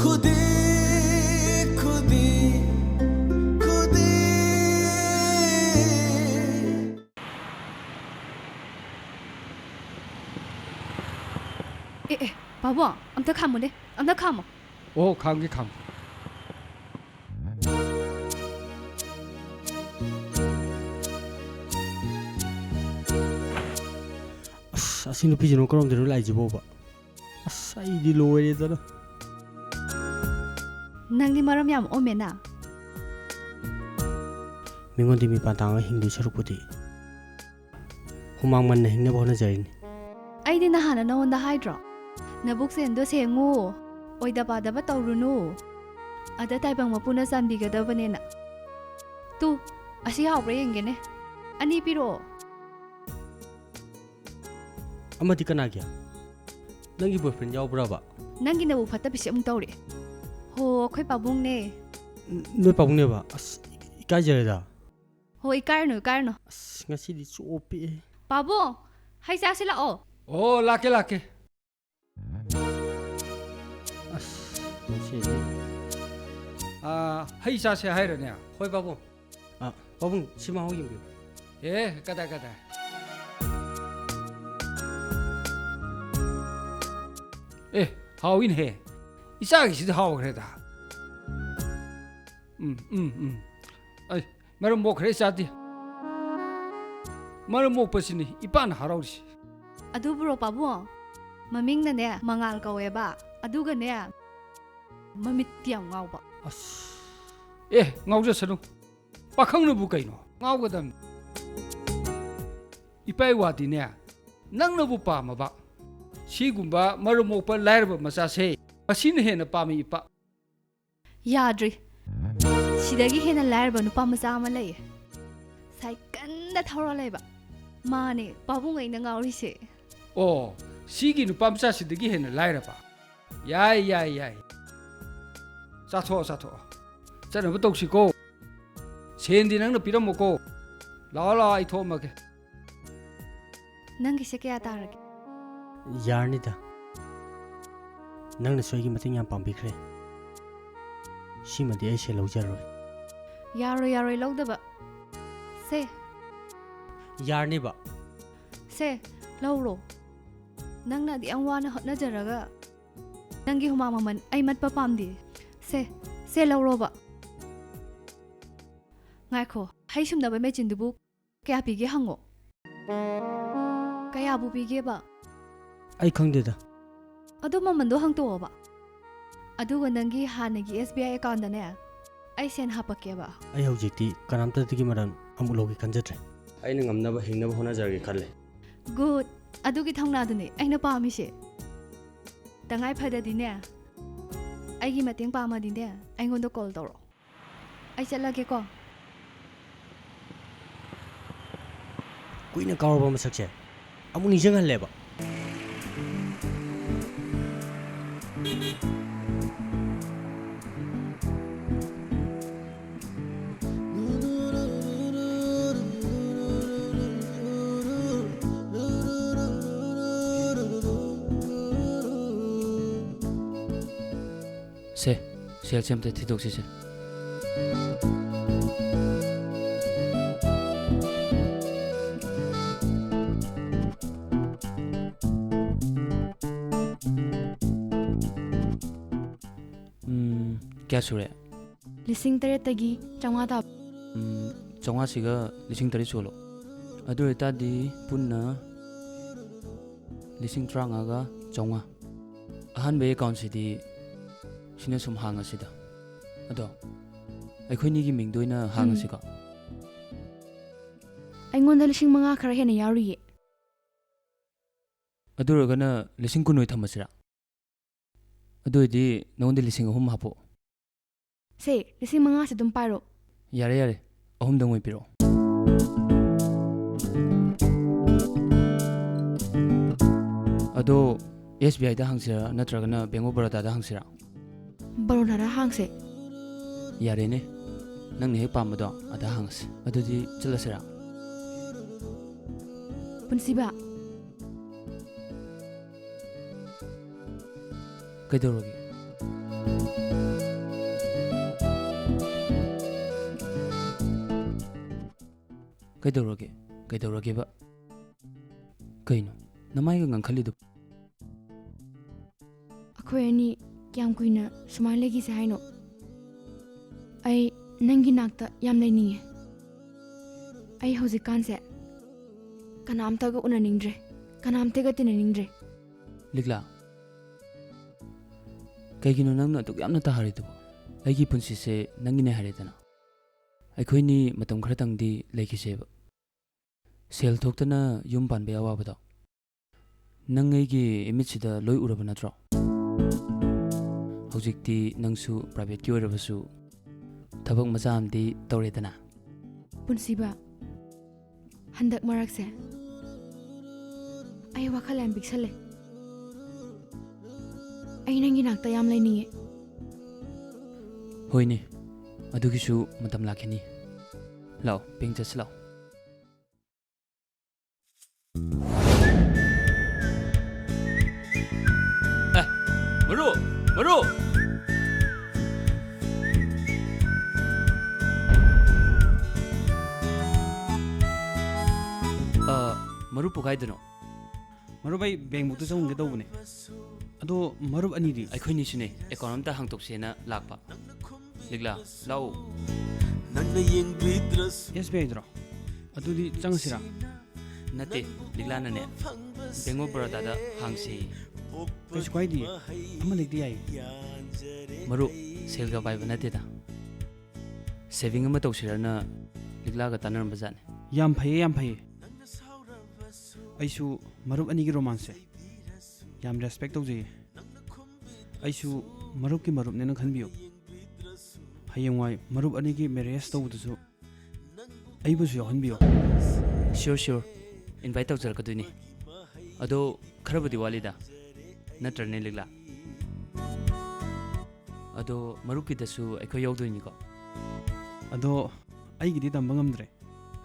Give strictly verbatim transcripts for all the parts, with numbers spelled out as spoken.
ꯈꯨꯗꯤ ꯈꯨꯗꯤ ꯈꯨꯗꯤ꯫ ꯑꯦ ꯑꯦ, ꯄꯥꯕꯨꯡ, ꯑꯝꯇ ꯈꯥꯝꯃꯨꯅꯦ, ꯑꯝꯇ ꯈꯥꯝꯃꯣ꯫ ꯑꯣ, ꯈꯥꯝꯒꯦ, ꯈꯥꯝꯒꯦ꯫ ꯑꯁ, ꯑꯁꯤ ꯅꯨꯄꯤꯁꯤꯅ ꯀꯔꯣꯝꯗꯩꯅꯣ ꯂꯥꯛꯏꯁꯤꯕꯣꯕ? ꯑꯁ, ꯑꯩꯗꯤ ꯂꯣꯏꯔꯦꯗꯅ꯫ ꯅꯪꯗꯤ ꯃꯔꯝ ꯌꯥꯝ ꯑꯣꯛꯑꯝꯃꯦꯅ꯫ ꯃꯤꯉꯣꯟꯗꯤ ꯃꯤꯄꯥꯟ ꯇꯥꯡꯉꯒ ꯍꯤꯡꯗꯣꯏ ꯁꯔꯨꯛꯄꯨꯗꯤ ꯍꯨꯃꯥꯡ ꯃꯟꯅ ꯍꯤꯡꯅꯕ ꯍꯣꯠꯅꯖꯔꯤꯅꯤ꯫ ꯑꯩꯗꯤ ꯅꯍꯥꯟꯅ ꯅꯉꯣꯟꯗ ꯍꯥꯏꯗ꯭ꯔꯣ? ꯅꯕꯨꯛ ꯆꯦꯟꯗꯣ ꯁꯦꯡꯉꯨ, ꯑꯣꯏꯗ ꯄꯥꯗꯕ ꯇꯧꯔꯨꯅꯨ꯫ ꯑꯗ ꯇꯥꯏꯕꯪ ꯃꯄꯨꯅ ꯆꯥꯟꯕꯤꯒꯗꯕꯅꯦꯅ꯫ ꯇꯨ, ꯑꯁꯤ ꯍꯥꯎꯕ꯭ꯔꯥ ꯌꯦꯡꯒꯦꯅꯦ꯫ ꯑꯅꯤ ꯄꯤꯔꯛꯑꯣ꯫ ꯑꯃꯗꯤ ꯀꯅꯥꯒꯤ? ꯅꯪꯒꯤ boyfriend ꯌꯥꯎꯕ꯭ꯔꯕ? ꯅꯪꯒꯤ ꯅꯕꯨꯛ ꯐꯠꯇꯕꯤꯁꯦ ꯑꯃꯨꯛ ꯇꯧꯔꯛꯑꯦ꯫ ꯍꯣ, ꯑꯩꯈꯣꯏ ꯄꯥꯕꯨꯡꯅꯦ꯫ ꯅ-, ꯅꯣꯏ ꯄꯥꯕꯨꯡꯅꯦꯕ? ꯑꯁ, ꯏꯀꯥꯏꯖꯔꯦꯗ꯫ ꯍꯣ, ꯏꯀꯥꯏꯔꯨꯅꯨ, ꯏꯀꯥꯏꯔꯨꯅꯨ꯫ ꯑꯁ, ꯉꯁꯤꯗꯤ ꯆꯣꯞꯄꯦ꯫ ꯄꯥꯕꯨꯡ, ꯍꯩ ꯆꯥꯁꯤ ꯂꯥꯛꯑꯣ꯫ ꯑꯣ, ꯂꯥꯛꯀꯦ, ꯂꯥꯛꯀꯦ꯫ ꯑꯁ, ꯉꯁꯤꯗꯤ꯫ ꯑꯥ, ꯍꯩ ꯆꯥꯁꯦ ꯍꯥꯏꯔꯅꯦ? ꯍꯣꯏ, ꯄꯥꯕꯨꯡ꯫ ꯑꯥ, ꯄꯥꯕꯨꯡ, ꯁꯤ ꯃꯍꯥꯎ ꯌꯦꯡꯕꯤꯌꯨ꯫ ꯑꯦ, ꯀꯗꯥꯏ, ꯀꯗꯥꯏ? ꯑꯦ, ꯍꯥꯎꯏꯅꯦꯍꯦ꯫ ꯏꯆꯥꯒꯤꯁꯤꯗꯤ ꯍꯥꯎꯈ꯭ꯔꯦꯗ꯫ ꯎꯝ, ꯎꯝ, ꯎꯝ꯫ ꯑꯩ ꯃꯔꯝ ꯃꯣꯛꯈ꯭ꯔꯦ ꯏꯆꯥꯗꯤ꯫ ꯃꯔꯝ ꯃꯣꯛꯄꯁꯤꯅꯤ ꯏꯄꯥꯅ ꯍꯔꯥꯎꯔꯤꯁꯤ꯫ ꯑꯗꯨꯕꯨꯔꯣ ꯄꯥꯕꯨꯡ? ꯃꯃꯤꯡꯅꯅꯦ ꯃꯉꯥꯜ ꯀꯧꯋꯦꯕ꯫ ꯑꯗꯨꯒꯅꯦ ꯃꯃꯤꯠꯇꯤ ꯌꯥꯝ ꯉꯥꯎꯕ꯫ ꯑꯁ꯫ ꯑꯦ, ꯉꯥꯎꯖꯁꯅꯨ꯫ ꯄꯥꯈꯪꯅꯕꯨ ꯀꯩꯅꯣ? ꯉꯥꯎꯒꯗꯝꯅꯤ꯫ ꯏꯄꯥ ꯏꯋꯥꯗꯤꯅꯦ, ꯅꯪꯅꯕꯨ ꯄꯥꯝꯃꯕ ꯁꯤꯒꯨꯝꯕ ꯃꯔꯝ ꯃꯣꯛꯄ ꯂꯥꯏꯔꯕ ꯃꯆꯥꯁꯦ ꯃꯁꯤꯅ ꯍꯦꯟꯅ ꯄꯥꯝꯃꯤ ꯏꯄꯥ꯫ ꯌꯥꯗ꯭ꯔꯤ꯫ ꯁꯤꯗꯒꯤ ꯍꯦꯟꯅ ꯂꯥꯏꯔꯕ ꯅꯨꯄꯥ ꯃꯆꯥ ꯑꯃ ꯂꯩꯌꯦ꯫ ꯁꯥꯏꯀꯟꯗ ꯊꯧꯔ ꯂꯩꯕ꯫ ꯃꯥꯅꯦ ꯄꯥꯕꯨꯡ ꯑꯩꯅ ꯉꯥꯎꯔꯤꯁꯦ꯫ ꯑꯣ, ꯁꯤꯒꯤ ꯅꯨꯄꯥ ꯃꯆꯥꯁꯤꯗꯒꯤ ꯍꯦꯟꯅ ꯂꯥꯏꯔꯕ? ꯌꯥꯏ, ꯌꯥꯏ, ꯌꯥꯏ꯫ ꯆꯥꯊꯣꯛꯑꯣ, ꯆꯥꯊꯣꯛꯑꯣ꯫ ꯆꯠꯅꯕ ꯇꯧꯁꯤꯀꯣ꯫ ꯁꯦꯟꯗꯤ ꯅꯪꯅ ꯄꯤꯔꯝꯃꯣꯀꯣ꯫ ꯂꯥꯛꯑꯣ, ꯂꯥꯛꯑꯣ, ꯑꯩ ꯊꯣꯛꯑꯝꯃꯒꯦ꯫ ꯅꯪꯒꯤꯁꯦ ꯀꯌꯥ ꯇꯥꯔꯒꯦ? ꯌꯥꯔꯅꯤꯗ꯫ ꯅꯪꯅꯁꯨ ꯑꯩꯒꯤ ꯃꯇꯦꯡ ꯌꯥꯝ ꯄꯥꯡꯕꯤꯈ꯭ꯔꯦ꯫ ꯁꯤꯃꯗꯤ ꯑꯩ ꯁꯦꯜ ꯂꯧꯖꯔꯔꯣꯏ꯫ ꯌꯥꯔꯣꯏ, ꯌꯥꯔꯣꯏ ꯂꯧꯗꯕ꯫ ꯁꯦ꯫ ꯌꯥꯔꯅꯤꯕ꯫ ꯁꯦ, ꯂꯧꯔꯣ꯫ ꯅꯪꯅ ꯑꯗꯨ ꯌꯥꯝ ꯋꯥꯅ ꯍꯣꯠꯅꯖꯔꯒ ꯅꯪꯒꯤ ꯍꯨꯃꯥꯡ ꯃꯃꯜ ꯑꯩ ꯃꯠꯄ ꯄꯥꯝꯗꯦ꯫ ꯁꯦ, ꯁꯦ ꯂꯧꯔꯣꯕ꯫ ꯉꯥꯏꯈꯣ, ꯍꯩ ꯁꯨꯝꯅꯕ ꯃꯦꯆꯤꯟꯗꯨꯕꯨ ꯀꯌꯥ ꯄꯤꯒꯦ ꯍꯪꯉꯣ꯫ ꯀꯌꯥꯕꯨ ꯄꯤꯒꯦꯕ? ꯑꯩ ꯈꯪꯗꯦꯗ꯫ ꯑꯗꯨ ꯃꯃꯟꯗꯣ ꯍꯪꯇꯣꯛꯑꯣꯕ꯫ ꯑꯗꯨꯒ ꯅꯪꯒꯤ ꯍꯥꯟꯅꯒꯤ ꯑꯦꯁ ꯕꯤ ꯑꯥꯏ ꯑꯦꯀꯥꯎꯟꯗꯅꯦ, ꯑꯩ ꯁꯦꯟ ꯍꯥꯞꯄꯛꯀꯦꯕ꯫ ꯑꯩ ꯍꯧꯖꯤꯛꯇꯤ ꯀꯅꯥꯝꯇꯗꯒꯤ ꯃꯔꯜ ꯑꯃꯨꯛ ꯂꯧꯒꯦ ꯈꯟꯖꯗ꯭ꯔꯦ꯫ ꯑꯩꯅ ꯉꯝꯅꯕ ꯍꯤꯡꯅꯕ ꯍꯣꯠꯅꯖꯔꯒꯦ ꯈꯜꯂꯦ꯫ ꯒꯨꯗ! ꯑꯗꯨꯒꯤ ꯊꯧꯅꯥꯗꯨꯅꯦ ꯑꯩꯅ ꯄꯥꯝꯃꯤꯁꯦ꯫ ꯇꯉꯥꯏ ꯐꯗꯗꯤꯅꯦ, ꯑꯩꯒꯤ ꯃꯇꯦꯡ ꯄꯥꯝꯃꯗꯤꯅꯦ, ꯑꯩꯉꯣꯟꯗ ꯀꯣꯜ ꯇꯧꯔꯛꯑꯣ꯫ ꯑꯩ ꯆꯠꯂꯒꯦꯀꯣ꯫ ꯀꯨꯏꯅ ꯀꯥꯎꯔꯕ ꯃꯁꯛꯁꯦ ꯑꯃꯨꯛ ꯅꯤꯡꯁꯤꯡꯍꯜꯂꯦꯕ꯫ ꯁꯦ, ꯁꯦꯜꯁꯦ ꯑꯝꯇ ꯊꯤꯗꯣꯛꯁꯤꯁꯦ꯫ ꯎꯝ, ꯀꯌꯥ ꯁꯨꯔꯦ? ꯂꯤꯁꯤꯡ ꯇꯔꯦꯠꯇꯒꯤ ꯆꯥꯝꯃꯉꯥ ꯇꯥꯕ꯫ ꯎꯝ, ꯆꯥꯝꯃꯉꯥꯁꯤꯒ ꯂꯤꯁꯤꯡ ꯇꯔꯦꯠ ꯁꯨꯍꯜꯂꯣ꯫ ꯑꯗꯨ ꯑꯣꯏꯇꯥꯔꯗꯤ ꯄꯨꯟꯅ ꯂꯤꯁꯤꯡ ꯇꯔꯥꯃꯉꯥꯒ ꯆꯥꯝꯃꯉꯥ꯫ ꯑꯍꯥꯟꯕꯒꯤ ꯑꯦꯀꯥꯎꯟꯁꯤꯗꯤ ꯁꯤꯅ ꯁꯨꯝ ꯍꯥꯡꯉꯁꯤꯗ꯫ ꯑꯗꯣ ꯑꯩꯈꯣꯏꯅꯤꯒꯤ ꯃꯤꯡꯗ ꯑꯣꯏꯅ ꯎꯝ꯫ ꯍꯥꯡꯉꯁꯤꯀꯣ꯫ ꯑꯩꯉꯣꯟꯗ ꯂꯤꯁꯤꯡ ꯃꯉꯥ ꯈꯔ ꯍꯦꯟꯅ ꯌꯥꯎꯔꯤꯌꯦ꯫ ꯑꯗꯨ ꯑꯣꯏꯔꯒꯅ ꯂꯤꯁꯤꯡ ꯀꯨꯟ ꯑꯣꯏ ꯊꯝꯃꯁꯤꯔꯥ? ꯑꯗꯨ ꯑꯣꯏꯗꯤ ꯅꯉꯣꯟꯗ ꯂꯤꯁꯤꯡ ꯑꯍꯨꯝ ꯍꯥꯞꯄꯣ꯫ ꯁꯦ, ꯂꯤꯁꯤꯡ ꯃꯉꯥꯁꯦ ꯑꯗꯨꯝ ꯄꯥꯏꯔꯣ꯫ ꯌꯥꯔꯦ, ꯌꯥꯔꯦ, ꯑꯍꯨꯝꯗꯪ ꯑꯣꯏ ꯄꯤꯔꯛꯑꯣ꯫ ꯑꯗꯣ ꯑꯦꯁ ꯕꯤ ꯑꯥꯏꯗ ꯍꯥꯡꯁꯤꯔꯥ ꯅꯠꯇ꯭ꯔꯒꯅ ꯕꯦꯡ ꯑꯣꯐ ꯕꯔꯣꯗꯥꯗ ꯍꯥꯡꯁꯤꯔꯥ? ꯕꯔꯣꯗꯥꯗ ꯍꯥꯡꯁꯦ꯫ ꯌꯥꯔꯦꯅꯦ, ꯅꯪꯅ ꯍꯦꯛ ꯄꯥꯝꯕꯗꯣ ꯑꯗ ꯍꯥꯡꯉꯁꯤ꯫ ꯑꯗꯨꯗꯤ ꯆꯠꯂꯁꯤꯔꯥ? ꯄꯨꯟꯁꯤꯕ꯫ ꯀꯩꯗꯧꯔꯒꯦ? ꯀꯩꯗꯧꯔꯒꯦ? ꯀꯩꯗꯧꯔꯒꯦꯕ? ꯀꯩꯅꯣ ꯅꯃꯥꯏꯒ ꯉꯥꯡꯈꯠꯂꯤꯗꯨ? ꯑꯩꯈꯣꯏ ꯑꯅꯤ ꯀꯌꯥꯝ ꯀꯨꯏꯅ ꯁꯨꯃꯥꯏꯅ ꯂꯩꯈꯤꯁꯦ ꯍꯥꯏꯅꯣ? ꯑꯩ ꯅꯪꯒꯤ ꯅꯥꯛꯇ ꯌꯥꯝ ꯂꯩꯅꯤꯡꯉꯦ꯫ ꯑꯩ ꯍꯧꯖꯤꯛꯀꯥꯟꯁꯦ ꯀꯅꯥꯝꯇꯒ ꯎꯅꯅꯤꯡꯗ꯭ꯔꯦ, ꯀꯅꯥꯝꯇꯒ ꯇꯤꯟꯅꯅꯤꯡꯗ꯭ꯔꯦ꯫ ꯂꯤꯛꯂꯥ, ꯀꯩꯒꯤꯅꯣ ꯅꯪꯅ ꯑꯗꯨꯛ ꯌꯥꯝꯅ ꯇꯥꯍꯔꯤꯗꯨꯕꯣ? ꯑꯩꯒꯤ ꯄꯨꯟꯁꯤꯁꯦ ꯅꯪꯒꯤꯅꯦ ꯍꯥꯏꯔꯦꯗꯅ꯫ ꯑꯩꯈꯣꯏꯅꯤ ꯃꯇꯝ ꯈꯔꯇꯪꯗꯤ ꯂꯩꯈꯤꯁꯦꯕ꯫ ꯁꯦꯜ ꯊꯣꯛꯇꯅ ꯌꯨꯝ ꯄꯥꯟꯕꯒꯤ ꯑꯋꯥꯕꯗꯣ ꯅꯪ ꯑꯩꯒꯤ ꯏꯃꯤꯠꯁꯤꯗ ꯂꯣꯏ ꯎꯔꯕ ꯅꯠꯇ꯭ꯔꯣ? ꯍꯧꯖꯤꯛꯇꯤ ꯅꯪꯁꯨ ꯄ꯭ꯔꯥꯏꯚꯦꯠꯀꯤ ꯑꯣꯏꯔꯕꯁꯨ ꯊꯕꯛ ꯃꯆꯥ ꯑꯃꯗꯤ ꯇꯧꯔꯦꯗꯅ꯫ ꯄꯨꯟꯁꯤꯕ, ꯍꯟꯗꯛ ꯃꯔꯛꯁꯦ ꯑꯩ ꯋꯥꯈꯜ ꯌꯥꯝ ꯄꯤꯛꯁꯜꯂꯦ꯫ ꯑꯩ ꯅꯪꯒꯤ ꯅꯥꯛꯇ ꯌꯥꯝ ꯂꯩꯅꯤꯡꯉꯦ꯫ ꯍꯣꯏꯅꯦ, ꯑꯗꯨꯒꯤꯁꯨ ꯃꯇꯝ ꯂꯥꯛꯈꯤꯅꯤ꯫ ꯂꯥꯛꯑꯣ, ꯄꯤꯡ ꯆꯠꯁꯤ ꯂꯥꯛꯑꯣ꯫ ꯑꯦ, ꯃꯔꯨ! ꯃꯔꯨ! ꯑ, ꯃꯔꯨꯞꯄꯨ ꯀꯥꯏꯗꯅꯣ? ꯃꯔꯨꯞ, ꯑꯩ ꯕꯦꯡꯕꯨꯛꯇ ꯆꯪꯉꯨꯒꯦ ꯇꯧꯕꯅꯦ꯫ ꯑꯗꯣ ꯃꯔꯨꯞ ꯑꯅꯤꯗꯤ? ꯑꯩꯈꯣꯏꯅꯤꯁꯨꯅꯦ, ꯑꯦꯀꯥꯎꯟ ꯑꯝꯇ ꯍꯥꯡꯇꯣꯛꯁꯦꯅ ꯂꯥꯛꯄ꯫ ꯂꯤꯛꯂꯥ, ꯂꯥꯛꯑꯣ꯫ ꯅꯪꯅ ꯌꯦꯡꯕꯤꯗ꯭ꯔꯁꯨ ꯑꯦꯁ ꯕꯤ ꯑꯥꯏꯗꯔꯣ? ꯑꯗꯨꯗꯤ ꯆꯪꯉꯁꯤꯔꯥ? ꯅꯠꯇꯦ, ꯂꯤꯛꯂꯥꯅꯅꯦ, ꯕꯦꯡ ꯑꯣꯐ ꯕꯔꯣꯗꯥꯗ ꯍꯥꯡꯁꯦꯌꯦ꯫ ꯀꯩꯁꯨ ꯀꯥꯏꯗꯤꯌꯦ, ꯑꯃ ꯂꯩꯗꯤ ꯌꯥꯏꯌꯦ꯫ ꯃꯔꯨꯞ, ꯁꯦꯜꯒ ꯄꯥꯏꯕ ꯅꯠꯇꯦꯗ, ꯁꯦꯚꯤꯡ ꯑꯃ ꯇꯧꯁꯤꯔꯅ ꯂꯤꯛꯂꯥꯒ ꯇꯥꯟꯅꯔꯝꯕ ꯖꯥꯠꯅꯤ꯫ ꯌꯥꯝ ꯐꯩꯌꯦ, ꯌꯥꯝ ꯐꯩꯌꯦ꯫ ꯑꯩꯁꯨ ꯃꯔꯨꯞ ꯑꯅꯤꯒꯤ ꯔꯣꯃꯥꯟꯁꯁꯦ ꯌꯥꯝ ꯔꯦꯁꯄꯦꯛ ꯇꯧꯖꯩꯌꯦ꯫ ꯑꯩꯁꯨ ꯃꯔꯨꯞꯀꯤ ꯃꯔꯨꯞꯅꯦꯅ ꯈꯟꯕꯤꯌꯨ꯫ ꯍꯌꯦꯡꯋꯥꯏ ꯃꯔꯨꯞ ꯑꯅꯤꯒꯤ ꯃꯦꯔꯦꯖ ꯇꯧꯕꯗꯁꯨ ꯑꯩꯕꯨꯁꯨ ꯌꯥꯎꯍꯟꯕꯤꯌꯨ꯫ Sure, sure. ꯏꯟꯚꯥꯏꯠ ꯇꯧꯖꯔꯛꯀꯗꯣꯏꯅꯤ꯫ ꯑꯗꯣ ꯈꯔꯕꯨꯗꯤ ꯋꯥꯠꯂꯤꯗ, ꯅꯠꯇ꯭ꯔꯅꯦ ꯂꯤꯛꯂꯥ? ꯑꯗꯣ ꯃꯔꯨꯞꯀꯤꯗꯁꯨ ꯑꯩꯈꯣꯏ ꯌꯥꯎꯗꯣꯏꯅꯤꯀꯣ? ꯑꯗꯣ ꯑꯩꯒꯤꯗꯤ ꯇꯝꯕ ꯉꯝꯗ꯭ꯔꯦ,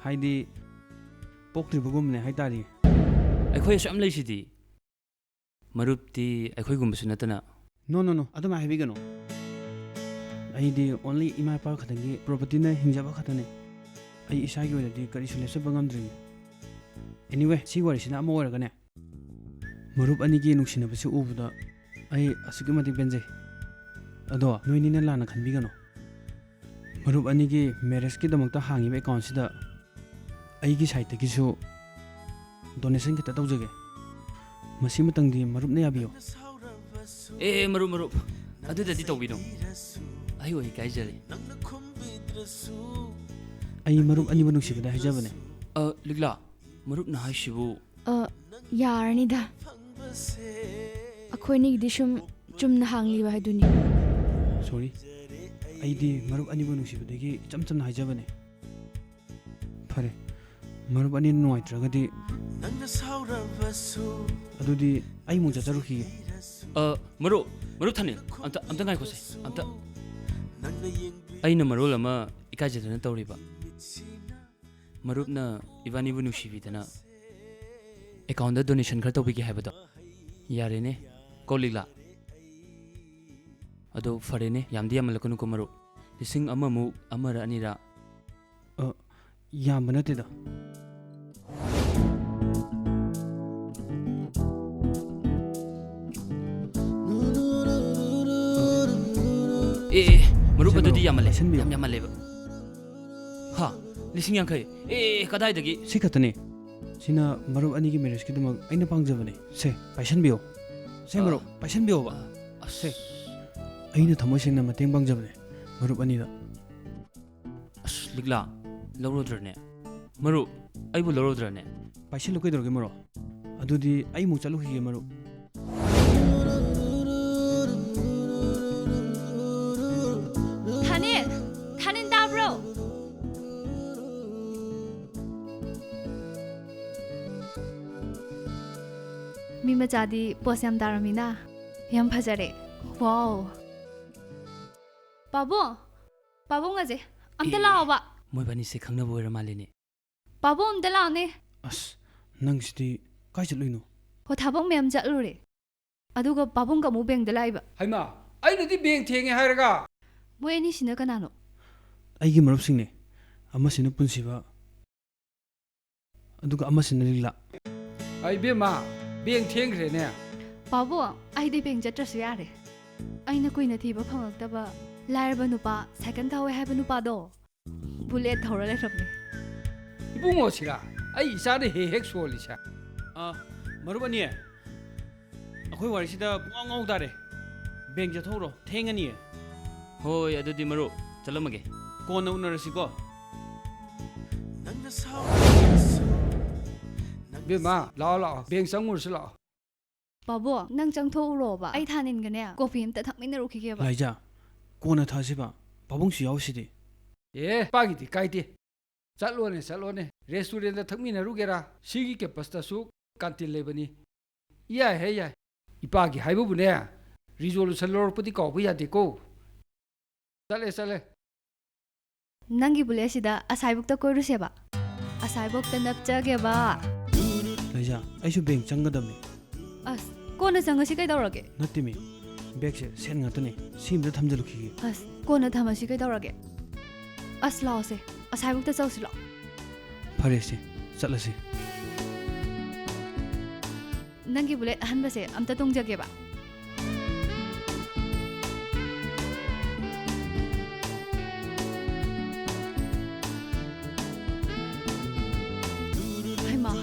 ꯍꯥꯏꯗꯤ ꯄꯣꯛꯇ꯭ꯔꯤꯕꯒꯨꯝꯕꯅꯦ ꯍꯥꯏꯇꯥꯔꯦ꯫ ꯑꯩꯈꯣꯏ ꯑꯁꯨꯛ ꯌꯥꯝ ꯂꯩꯁꯤꯗꯤ꯫ ꯃꯔꯨꯞꯇꯤ ꯑꯩꯈꯣꯏꯒꯨꯝꯕꯁꯨ ꯅꯠꯇꯅ No, no, no, ꯑꯗꯨꯃꯥꯏꯅ ꯍꯥꯏꯕꯤꯒꯅꯨ꯫ ꯑꯩꯗꯤ only ꯏꯃꯥ ꯏꯄꯥ ꯈꯛꯇꯪꯒꯤ propertyꯅ ꯍꯤꯡꯖꯕ ꯈꯛꯇꯅꯦ꯫ ꯑꯩ ꯏꯁꯥꯒꯤ ꯑꯣꯏꯅꯗꯤ ꯀꯔꯤꯁꯨ ꯂꯦꯞꯆꯕ ꯉꯝꯗ꯭ꯔꯤꯅꯦ꯫ Anyway, ꯁꯤ ꯋꯥꯔꯤꯁꯤꯅ ꯑꯃ ꯑꯣꯏꯔꯒꯅꯦ, ꯃꯔꯨꯞ ꯑꯅꯤꯒꯤ ꯅꯨꯡꯁꯤꯅꯕꯁꯤ ꯎꯕꯗ ꯑꯩ ꯑꯁꯨꯛꯀꯤ ꯃꯇꯤꯛ ꯄꯦꯟꯖꯩ꯫ ꯑꯗꯣ ꯅꯣꯏꯅꯤꯅ ꯂꯥꯟꯅ ꯈꯟꯕꯤꯒꯅꯨ꯫ ꯃꯔꯨꯞ ꯑꯅꯤꯒꯤ marriageꯀꯤꯗꯃꯛꯇ ꯍꯥꯡꯉꯤꯕ accountꯁꯤꯗ ꯑꯩꯒꯤ sideꯇꯒꯤꯁꯨ donation ꯈꯤꯇ ꯇꯧꯖꯒꯦ꯫ ꯃꯁꯤꯃꯇꯪꯗꯤ ꯃꯔꯨꯞꯅ ꯌꯥꯕꯤꯌꯨ꯫ ꯑꯦ, ꯃꯔꯨꯞ, ꯃꯔꯨꯞ, ꯑꯗꯨꯗꯗꯤ ꯇꯧꯕꯤꯅꯨ꯫ ꯑꯩ ꯑꯣꯏ ꯏꯀꯥꯏꯖꯔꯦ꯫ ꯑꯩ ꯃꯔꯨꯞ ꯑꯅꯤꯕꯨ ꯅꯨꯡꯁꯤꯕꯗ ꯍꯥꯏꯖꯕꯅꯦ꯫ ꯑ, ꯂꯤꯛꯂꯥ, ꯃꯔꯨꯞꯅ ꯍꯥꯏꯁꯤꯕꯨ? ꯑ, ꯌꯥꯔꯅꯤꯗ꯫ ꯑꯩꯈꯣꯏꯅꯤꯒꯤꯗꯤ ꯁꯨꯝ ꯆꯨꯝꯅ ꯍꯥꯡꯂꯤꯕ ꯍꯥꯏꯗꯨꯅꯤ꯫ Sorry, ꯑꯩꯗꯤ ꯃꯔꯨꯞ ꯑꯅꯤꯕꯨ ꯅꯨꯡꯁꯤꯕꯗꯒꯤ ꯏꯆꯝ ꯆꯝꯅ ꯍꯥꯏꯖꯕꯅꯦ꯫ ꯐꯔꯦ, ꯃꯔꯨꯞ ꯑꯅꯤꯅ ꯅꯨꯡꯉꯥꯏꯇ꯭ꯔꯒꯗꯤ, ꯑꯗꯨꯗꯤ ꯑꯩ ꯑꯃꯨꯛ ꯆꯠꯆꯔꯨꯈꯤꯒꯦ꯫ ꯑ, ꯃꯔꯨꯞ, ꯃꯔꯨꯞ ꯊꯥꯅꯤꯜ, ꯑꯝꯇ, ꯑꯝꯇ ꯉꯥꯏꯈꯣꯁꯦ, ꯑꯝꯇ꯫ ꯑꯩꯅ ꯃꯔꯣꯜ ꯑꯃ ꯏꯀꯥꯏꯖꯗꯅ ꯇꯧꯔꯤꯕ꯫ ꯃꯔꯨꯞꯅ ꯏꯕꯥꯅꯤꯕꯨ ꯅꯨꯡꯁꯤꯕꯤꯗꯅ accountꯗ donation ꯈꯔ ꯇꯧꯕꯤꯒꯦ ꯍꯥꯏꯕꯗꯣ꯫ ꯌꯥꯔꯦꯅꯦ, ꯀꯣ ꯂꯤꯛꯂꯥ? ꯑꯗꯣ ꯐꯔꯦꯅꯦ, ꯌꯥꯝꯗꯤ ꯌꯥꯝꯃꯜꯂꯛꯀꯅꯨꯀꯣ ꯃꯔꯨꯞ꯫ ꯂꯤꯁꯤꯡ ꯑꯃꯃꯨꯛ, ꯑꯃꯔ ꯑꯅꯤꯔ꯫ ꯑ, ꯌꯥꯝꯕ ꯅꯠꯇꯦꯗ꯫ ꯑꯦ, ꯑꯦ, ꯃꯔꯨꯞ, ꯁꯦ, ꯑꯗꯨꯗꯤ ꯃꯔꯨꯞ, ꯌꯥꯝꯃꯜꯂꯦ꯫ ꯂꯩꯁꯟꯕꯤꯌꯨ꯫ ꯌꯥꯝ ꯌꯥꯝꯃꯜꯂꯦꯕ꯫ ꯍꯥ? ꯂꯤꯁꯤꯡ ꯌꯥꯡꯈꯩ? ꯑꯦ, ꯑꯦ, ꯀꯗꯥꯏꯗꯒꯤ? ꯁꯤ ꯈꯛꯇꯅꯦ꯫ ꯁꯤꯅ ꯃꯔꯨꯞ ꯑꯅꯤꯒꯤ marriageꯀꯤꯗꯃꯛ ꯑꯩꯅ ꯄꯥꯡꯖꯕꯅꯦ꯫ ꯁꯦ, ꯄꯥꯏꯁꯟꯕꯤꯌꯣ꯫ ꯁꯦ, ꯑ, ꯃꯔꯨꯞ, ꯄꯥꯏꯁꯟꯕꯤꯌꯣꯕ꯫ ꯑ, ꯑꯁ꯫ ꯁꯦ, ꯑꯩꯅ ꯊꯃꯣꯏ ꯁꯦꯡꯅ ꯃꯇꯦꯡ ꯄꯥꯡꯖꯕꯅꯦ ꯃꯔꯨꯞ ꯑꯅꯤꯗ꯫ ꯑꯁ, ꯂꯤꯛꯂꯥ, ꯂꯧꯔꯨꯗ꯭ꯔꯅꯦ? ꯃꯔꯨꯞ, ꯑꯩꯕꯨ ꯂꯧꯔꯨꯗ꯭ꯔꯅꯦ? ꯄꯥꯏꯁꯤꯜꯂꯨ ꯀꯩꯗꯧꯔꯒꯦ ꯃꯔꯨꯞ? ꯑꯗꯨꯗꯤ ꯑꯩ ꯑꯃꯨꯛ ꯆꯠꯂꯨꯈꯤꯒꯦ ꯃꯔꯨꯞ꯫ ꯊꯥꯅꯤꯜ! ꯊꯥꯅꯤꯜ ꯇꯥꯕ꯭ꯔꯣ? ꯃꯤ ꯃꯆꯥꯗꯤ ꯄꯣꯁ ꯌꯥꯝ ꯇꯥꯔꯝꯃꯤꯅ꯫ ꯌꯥꯝ ꯐꯖꯔꯦ꯫ Wow! ꯄꯥꯕꯨꯡ! ꯄꯥꯕꯨꯡ ꯑꯖꯦ! ꯑꯝꯇ ꯑꯦ, ꯂꯥꯛꯑꯣꯕ! ꯃꯣꯏꯕꯥꯅꯤꯁꯦ ꯈꯪꯅꯕ ꯑꯣꯏꯔ ꯃꯥꯜꯂꯦꯅꯦ꯫ ꯄꯥꯕꯨꯡ ꯑꯝꯇ ꯂꯥꯛꯑꯣꯅꯦ! ꯑꯁ, ꯅꯪꯁꯤꯗꯤ ꯀꯥꯏ ꯆꯠꯂꯨꯏꯅꯣ? ꯍꯣ, ꯊꯕꯛ ꯃꯌꯥꯝ ꯆꯠꯂꯨꯔꯦ꯫ ꯑꯗꯨꯒ ꯄꯥꯕꯨꯡꯒ ꯑꯃꯨꯛ ꯕꯦꯡꯗ ꯂꯥꯛꯏꯕ꯫ ꯍꯩꯃꯥ, ꯑꯩꯅꯗꯤ ꯕꯦꯡ ꯊꯦꯡꯉꯦ ꯍꯥꯏꯔꯒ꯫ ꯃꯣꯏ ꯑꯅꯤꯁꯤꯅ ꯀꯅꯥꯅꯣ? ꯑꯩꯒꯤ ꯃꯔꯨꯞꯁꯤꯡꯅꯦ꯫ ꯑꯃꯁꯤꯅ ꯄꯨꯟꯁꯤꯕ, ꯑꯗꯨꯒ ꯑꯃꯁꯤꯅ ꯂꯤꯛꯂꯥ꯫ ꯑꯩ ꯏꯕꯦꯝꯃ, ꯕꯦꯡ ꯊꯦꯡꯈ꯭ꯔꯦꯅꯦ꯫ ꯄꯥꯕꯨꯡ, ꯑꯩꯗꯤ ꯕꯦꯡ ꯆꯠꯇ꯭ꯔꯁꯨ ꯌꯥꯔꯦ꯫ ꯑꯩꯅ ꯀꯨꯏꯅ ꯊꯤꯕ ꯐꯪꯉꯛꯇꯕ ꯂꯥꯏꯔꯕ ꯅꯨꯄꯥ, ꯁꯥꯏꯀꯜ ꯊꯧꯋꯦ ꯍꯥꯏꯕ ꯅꯨꯄꯥꯗꯣ, ꯕꯨꯂꯦꯠ ꯊꯧꯔ ꯂꯩꯔꯝꯃꯦ꯫ ꯏꯕꯨꯡꯉꯣꯁꯤꯔꯥ ꯑꯩ ꯏꯆꯥꯅ ꯍꯦꯛ ꯍꯦꯛ ꯁꯣꯜꯂꯤꯁꯦ꯫ ꯑꯥ, ꯃꯔꯨꯞ ꯑꯅꯤ, ꯑꯩꯈꯣꯏ ꯋꯥꯔꯤꯁꯤꯗ ꯄꯨꯡꯉꯥꯎ ꯉꯥꯎ ꯇꯥꯔꯦ꯫ ꯕꯦꯡ ꯆꯠꯊꯣꯛꯎꯔꯣ, ꯊꯦꯡꯉꯅꯤꯌꯦ꯫ ꯍꯣꯏ, ꯑꯗꯨꯗꯤ ꯃꯔꯨꯞ, ꯆꯠꯂꯝꯃꯒꯦ꯫ ꯀꯣꯟꯅ ꯎꯅꯔꯁꯤꯀꯣ꯫ ꯏꯕꯦꯝꯃ, ꯂꯥꯛꯑꯣ ꯂꯥꯛꯑꯣ, ꯕꯦꯡ ꯆꯪꯉꯨꯔꯁꯤ ꯂꯥꯛꯑꯣ꯫ ꯄꯥꯕꯨꯡ, ꯅꯪ ꯆꯪꯊꯣꯛꯎꯔꯣꯕ, ꯑꯩ ꯊꯥꯅꯤꯟꯒꯅꯦ ꯀꯣꯐꯤ ꯑꯝꯇ ꯊꯛꯃꯤꯟꯅꯔꯨꯈꯤꯒꯦꯕ꯫ ꯂꯥꯏꯖꯥ, ꯀꯣꯟꯅ ꯊꯛꯑꯁꯤꯕ, ꯄꯥꯕꯨꯡꯁꯨ ꯌꯥꯎꯁꯤꯗꯤ꯫ ꯑꯦ, ꯏꯄꯥꯒꯤꯗꯤ ꯀꯥꯏꯗꯦ꯫ ꯆꯠꯂꯣꯅꯦ, ꯆꯠꯂꯣꯅꯦ, ꯔꯦꯁꯇꯨꯔꯦꯟꯗ ꯊꯛꯃꯤꯟꯅꯔꯨꯒꯦꯔꯥ? ꯁꯤꯒꯤ ꯀꯦꯝꯄꯁꯇꯁꯨ ꯀꯥꯟꯇꯤꯟ ꯂꯩꯕꯅꯤ꯫ ꯏꯌꯥ ꯍꯦꯛ ꯌꯥꯏ꯫ ꯏꯄꯥꯒꯤ ꯍꯥꯏꯕꯕꯨꯅꯦ, ꯔꯤꯖꯣꯂꯨꯁꯟ ꯂꯧꯔꯛꯄꯗꯤ ꯀꯥꯎꯕ ꯌꯥꯗꯦꯀꯣ꯫ ꯆꯠꯂꯦ, ꯆꯠꯂꯦ꯫ ꯅꯪꯒꯤ ꯕꯨꯂꯦꯠꯁꯤꯗ ꯑꯁꯥꯏꯕꯨꯛꯇ ꯀꯣꯏꯔꯨꯁꯦꯕ꯫ ꯑꯁꯥꯏꯕꯨꯛꯇ ꯅꯞꯆꯒꯦꯕ꯫ ꯂꯥꯏꯖꯥ, ꯑꯩꯁꯨ ꯕꯦꯡ ꯆꯪꯒꯗꯕꯅꯤ꯫ ꯑꯁ, ꯀꯣꯟꯅ ꯆꯪꯉꯁꯤ ꯀꯩꯗꯧꯔꯒꯦ? ꯅꯠꯇꯦꯃꯤ, ꯕꯦꯒꯁꯦ ꯁꯦꯟ ꯉꯥꯛꯇꯅꯦ, ꯁꯤ ꯑꯝꯇ ꯊꯝꯖꯤꯜꯂꯨꯈꯤꯒꯦ꯫ ꯑꯁ, ꯀꯣꯟꯅ ꯊꯝꯃꯁꯤ ꯀꯩꯗꯧꯔꯒꯦ? ꯑꯁ, ꯂꯥꯛꯑꯣꯁꯦ, ꯑꯁꯥꯏꯕꯨꯛꯇ ꯆꯧꯁꯤ ꯂꯥꯛꯑꯣ꯫ ꯐꯔꯦꯁꯦ, ꯆꯠꯂꯁꯤ꯫ ꯅꯪꯒꯤ ꯕꯨꯂꯦꯠ ꯑꯍꯟꯕꯁꯦ ꯑꯝꯇ ꯇꯣꯡꯖꯒꯦꯕ꯫ ꯍꯩꯃꯥ꯫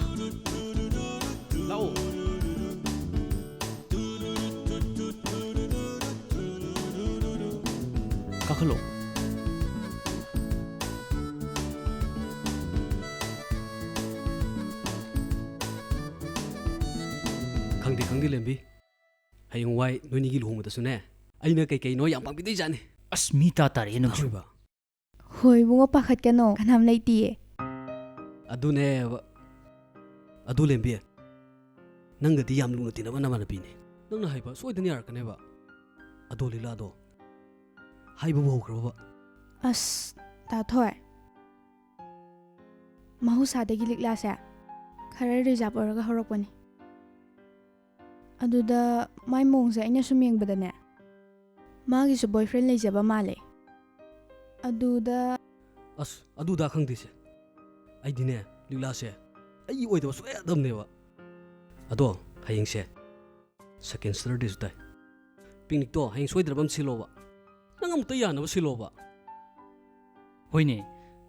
ꯂꯥꯛꯑꯣ꯫ ꯀꯥꯈꯠꯂꯣ꯫ ꯈꯪꯗꯦ, ꯈꯪꯗꯦ, ꯂꯦꯝꯕꯤ꯫ ꯍꯌꯦꯡꯋꯥꯏ ꯅꯣꯏꯅꯤꯒꯤ ꯂꯨꯍꯣꯡꯕꯗꯁꯨꯅꯦ, ꯑꯩꯅ ꯀꯩ ꯀꯩꯅꯣ ꯌꯥꯝ ꯄꯥꯡꯕꯤꯗꯣꯏꯖꯥꯠꯅꯤ꯫ ꯑꯁ, ꯃꯤ ꯇꯥ ꯇꯥꯔꯦ ꯅꯪꯁꯨ꯫ ꯈꯪꯉꯤꯕ? ꯍꯣꯏ ꯏꯕꯨꯡꯉꯣ, ꯄꯥꯈꯠꯀꯅꯣ, ꯀꯅꯥꯝ ꯂꯩꯇꯤꯌꯦ꯫ ꯑꯗꯨꯅꯦꯕ꯫ ꯑꯗꯨ ꯂꯦꯝꯕꯤ, ꯅꯪꯒꯗꯤ ꯌꯥꯝ ꯂꯨꯅ ꯇꯤꯟꯅꯕ ꯅꯃꯥꯟꯅꯕꯤꯅꯦ꯫ ꯅꯪꯅ ꯍꯥꯏꯕ ꯁꯣꯏꯗꯅ ꯌꯥꯔꯛꯀꯅꯦꯕ꯫ ꯑꯗꯣ ꯂꯤꯂꯥꯗꯣ ꯍꯥꯏꯕꯕꯨ ꯍꯧꯈ꯭ꯔꯕꯕ? ꯑꯁ, ꯇꯥꯊꯣꯏ, ꯃꯍꯧꯁꯥꯗꯒꯤ ꯂꯤꯛꯂꯥꯁꯦ ꯈꯔ ꯔꯤꯖꯥꯕ ꯑꯣꯏꯔꯒ ꯍꯧꯔꯛꯄꯅꯤ꯫ ꯑꯗꯨꯗ ꯃꯥꯏ ꯃꯑꯣꯡꯁꯦ ꯑꯩꯅ ꯁꯨꯝ ꯌꯦꯡꯕꯗꯅꯦ, ꯃꯥꯒꯤꯁꯨ boyfriend ꯂꯩꯖꯕ ꯃꯥꯜꯂꯦ꯫ ꯑꯗꯨꯗ ꯑꯁ, ꯑꯗꯨꯗ ꯈꯪꯗꯦꯁꯦ꯫ ꯑꯩꯗꯤꯅꯦ, ꯂꯤꯛꯂꯥꯁꯦ ꯑꯩꯒꯤ ꯑꯣꯏꯗꯕ ꯁꯨꯡꯌꯥ ꯌꯥꯗꯕꯅꯦꯕ꯫ ꯑꯗꯣ ꯍꯌꯦꯡꯁꯦ second Saturdayꯁꯨ ꯇꯥꯏ꯫ Picnicꯇꯣ ꯍꯌꯦꯡ ꯁꯣꯏꯗ꯭ꯔꯕ ꯑꯃ ꯁꯤꯜꯂꯣꯕ꯫ ꯅꯪ ꯑꯃꯨꯛꯇ ꯌꯥꯅꯕ ꯁꯤꯜꯂꯣꯕ꯫ ꯍꯣꯏꯅꯦ,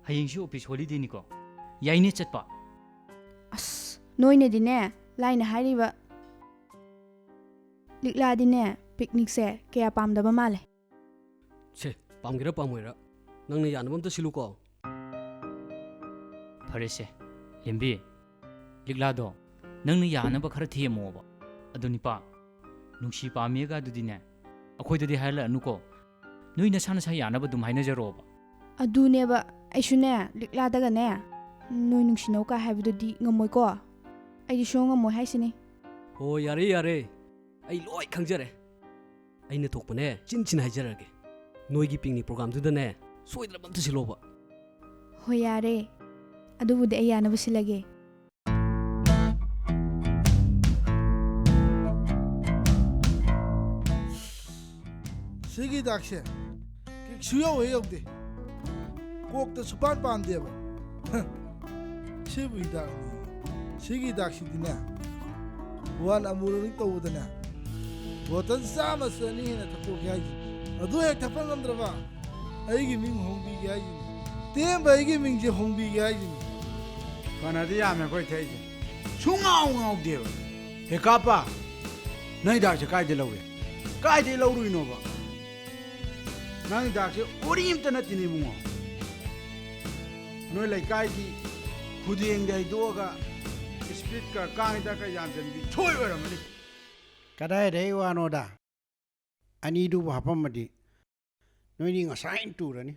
ꯍꯌꯦꯡꯁꯤ office holidayꯅꯤꯀꯣ꯫ ꯌꯥꯏꯅꯦ ꯆꯠꯄ꯫ ꯑꯁ, ꯅꯣꯏꯅꯗꯤꯅꯦ, ꯂꯥꯏꯅ ꯍꯥꯏꯔꯤꯕ꯫ ꯂꯤꯛꯂꯥꯗꯤꯅꯦ, picnicꯁꯦ ꯀꯌꯥ ꯄꯥꯝꯗꯕ ꯃꯥꯜꯂꯦ꯫ ꯁꯦ, ꯄꯥꯝꯒꯦꯔꯥ ꯄꯥꯝꯃꯣꯏꯔꯥ, ꯅꯪꯅ ꯌꯥꯅꯕ ꯑꯝꯇ ꯁꯤꯜꯂꯨꯀꯣ꯫ ꯐꯔꯦꯁꯦ, ꯂꯦꯝꯕꯤ, ꯂꯤꯛꯂꯥꯗꯣ ꯅꯪꯅ ꯌꯥꯅꯕ ꯈꯔ ꯊꯦꯝꯃꯣꯕ꯫ ꯑꯗꯣ ꯅꯤꯄꯥ, ꯅꯨꯡꯁꯤ ꯄꯥꯝꯃꯦꯒ ꯑꯗꯨꯗꯤꯅꯦ, ꯑꯩꯈꯣꯏꯗꯗꯤ ꯍꯥꯏꯍꯜꯂꯛꯑꯅꯨꯀꯣ꯫ ꯅꯣꯏ ꯅꯁꯥ ꯅꯁꯥ ꯌꯥꯅꯕ ꯑꯗꯨꯝ ꯍꯥꯏꯅꯖꯔꯣꯕ꯫ ꯑꯗꯨꯅꯦꯕ, ꯑꯩꯁꯨꯅꯦ, ꯂꯤꯛꯂꯥꯗꯒꯅꯦ, ꯅꯣꯏ ꯅꯨꯡꯁꯤꯅꯧ ꯀꯥꯏ ꯍꯥꯏꯕꯗꯨꯗꯤ ꯉꯝꯃꯣꯏꯀꯣ꯫ ꯑꯩꯗꯤ ꯁꯨꯡꯉꯝ ꯉꯝꯃꯣꯏ ꯍꯥꯏꯁꯤꯅꯤ꯫ ꯍꯣ, ꯌꯥꯔꯦ, ꯌꯥꯔꯦ꯫ ꯑꯩ ꯂꯣꯏ ꯈꯪꯖꯔꯦ꯫ ꯑꯩꯅ ꯊꯣꯛꯄꯅꯦ, ꯆꯤꯟ ꯆꯤꯟ ꯍꯥꯏꯖꯔꯒꯦ꯫ ꯅꯣꯏꯒꯤ picnic programꯗꯨꯗꯅꯦ, ꯁꯣꯏꯗꯅꯕ ꯑꯝꯇ ꯁꯤꯜꯂꯣꯕ꯫ ꯍꯣꯏ, ꯌꯥꯔꯦ꯫ ꯑꯗꯨꯕꯨꯗꯤ ꯑꯩ ꯌꯥꯅꯕ ꯁꯤꯜꯂꯒꯦ꯫ ꯁꯤꯒꯤ ꯍꯤꯗꯥꯛꯁꯦ ꯀꯤꯛꯁꯨ ꯌꯧꯍꯦ ꯌꯧꯗꯦ꯫ ꯀꯣꯛꯇ ꯁꯨꯄꯥꯟ ꯄꯥꯟꯗꯦꯕ꯫ ꯁꯤꯕꯨ ꯍꯤꯗꯥꯛꯅꯤ꯫ ꯁꯤꯒꯤ ꯍꯤꯗꯥꯛꯁꯤꯗꯤꯅꯦ, one ꯑꯃꯨꯔꯛ ꯑꯅꯤ ꯇꯧꯕꯗꯅꯦ, bottle ꯆꯥꯝꯃ ꯆꯅꯤ ꯍꯦꯟꯅ ꯊꯛꯇꯣꯛꯀꯦ ꯍꯥꯏꯁꯤꯅꯤ꯫ ꯑꯗꯨ ꯍꯦꯛ ꯊꯛꯄ ꯉꯝꯗ꯭ꯔꯕ, ꯑꯩꯒꯤ ꯃꯤꯡ ꯍꯣꯡꯕꯤꯒꯦ ꯍꯥꯏꯁꯤꯅꯤ꯫ ꯇꯦꯝꯕ ꯑꯩꯒꯤ ꯃꯤꯡꯁꯦ ꯍꯣꯡꯕꯤꯒꯦ ꯍꯥꯏꯁꯤꯅꯤ꯫ ꯐꯅꯗꯤ ꯌꯥꯝꯃꯦ ꯑꯩꯈꯣꯏ ꯊꯛꯏꯁꯦ, ꯁꯨꯡꯉꯥꯎ ꯉꯥꯎꯗꯦꯕ꯫ ꯍꯦ ꯀꯥꯞꯄ, ꯅꯪ ꯍꯤꯗꯥꯛꯁꯦ ꯀꯥꯏꯗꯩ ꯂꯧꯏ? ꯀꯥꯏꯗꯩ ꯂꯧꯔꯨꯏꯅꯣꯕ? ꯅꯪ ꯍꯤꯗꯥꯛꯁꯦ ꯎꯔꯤ ꯑꯝꯇ ꯅꯠꯇꯦꯅꯦ ꯏꯕꯨꯡꯉꯣ꯫ ꯅꯣꯏ ꯂꯩꯀꯥꯏꯒꯤ ꯈꯨꯗꯦꯡꯗ ꯍꯩꯗꯣꯛꯑꯒ ꯏꯁꯄꯤꯠꯀ ꯀꯥꯡ ꯍꯤꯗꯥꯛꯀ ꯌꯥꯟꯁꯤꯟꯕꯤ ꯁꯣꯏ ꯑꯣꯏꯔꯝꯃꯅꯤ꯫ ꯀꯗꯥꯏꯗꯩ ꯋꯥꯅꯣꯗ? ꯑꯅꯤꯗꯨꯕꯨ ꯍꯥꯞꯄꯝꯃꯗꯤ ꯅꯣꯏꯅꯤ ꯉꯁꯥꯏꯅ ꯇꯨꯔꯅꯤ꯫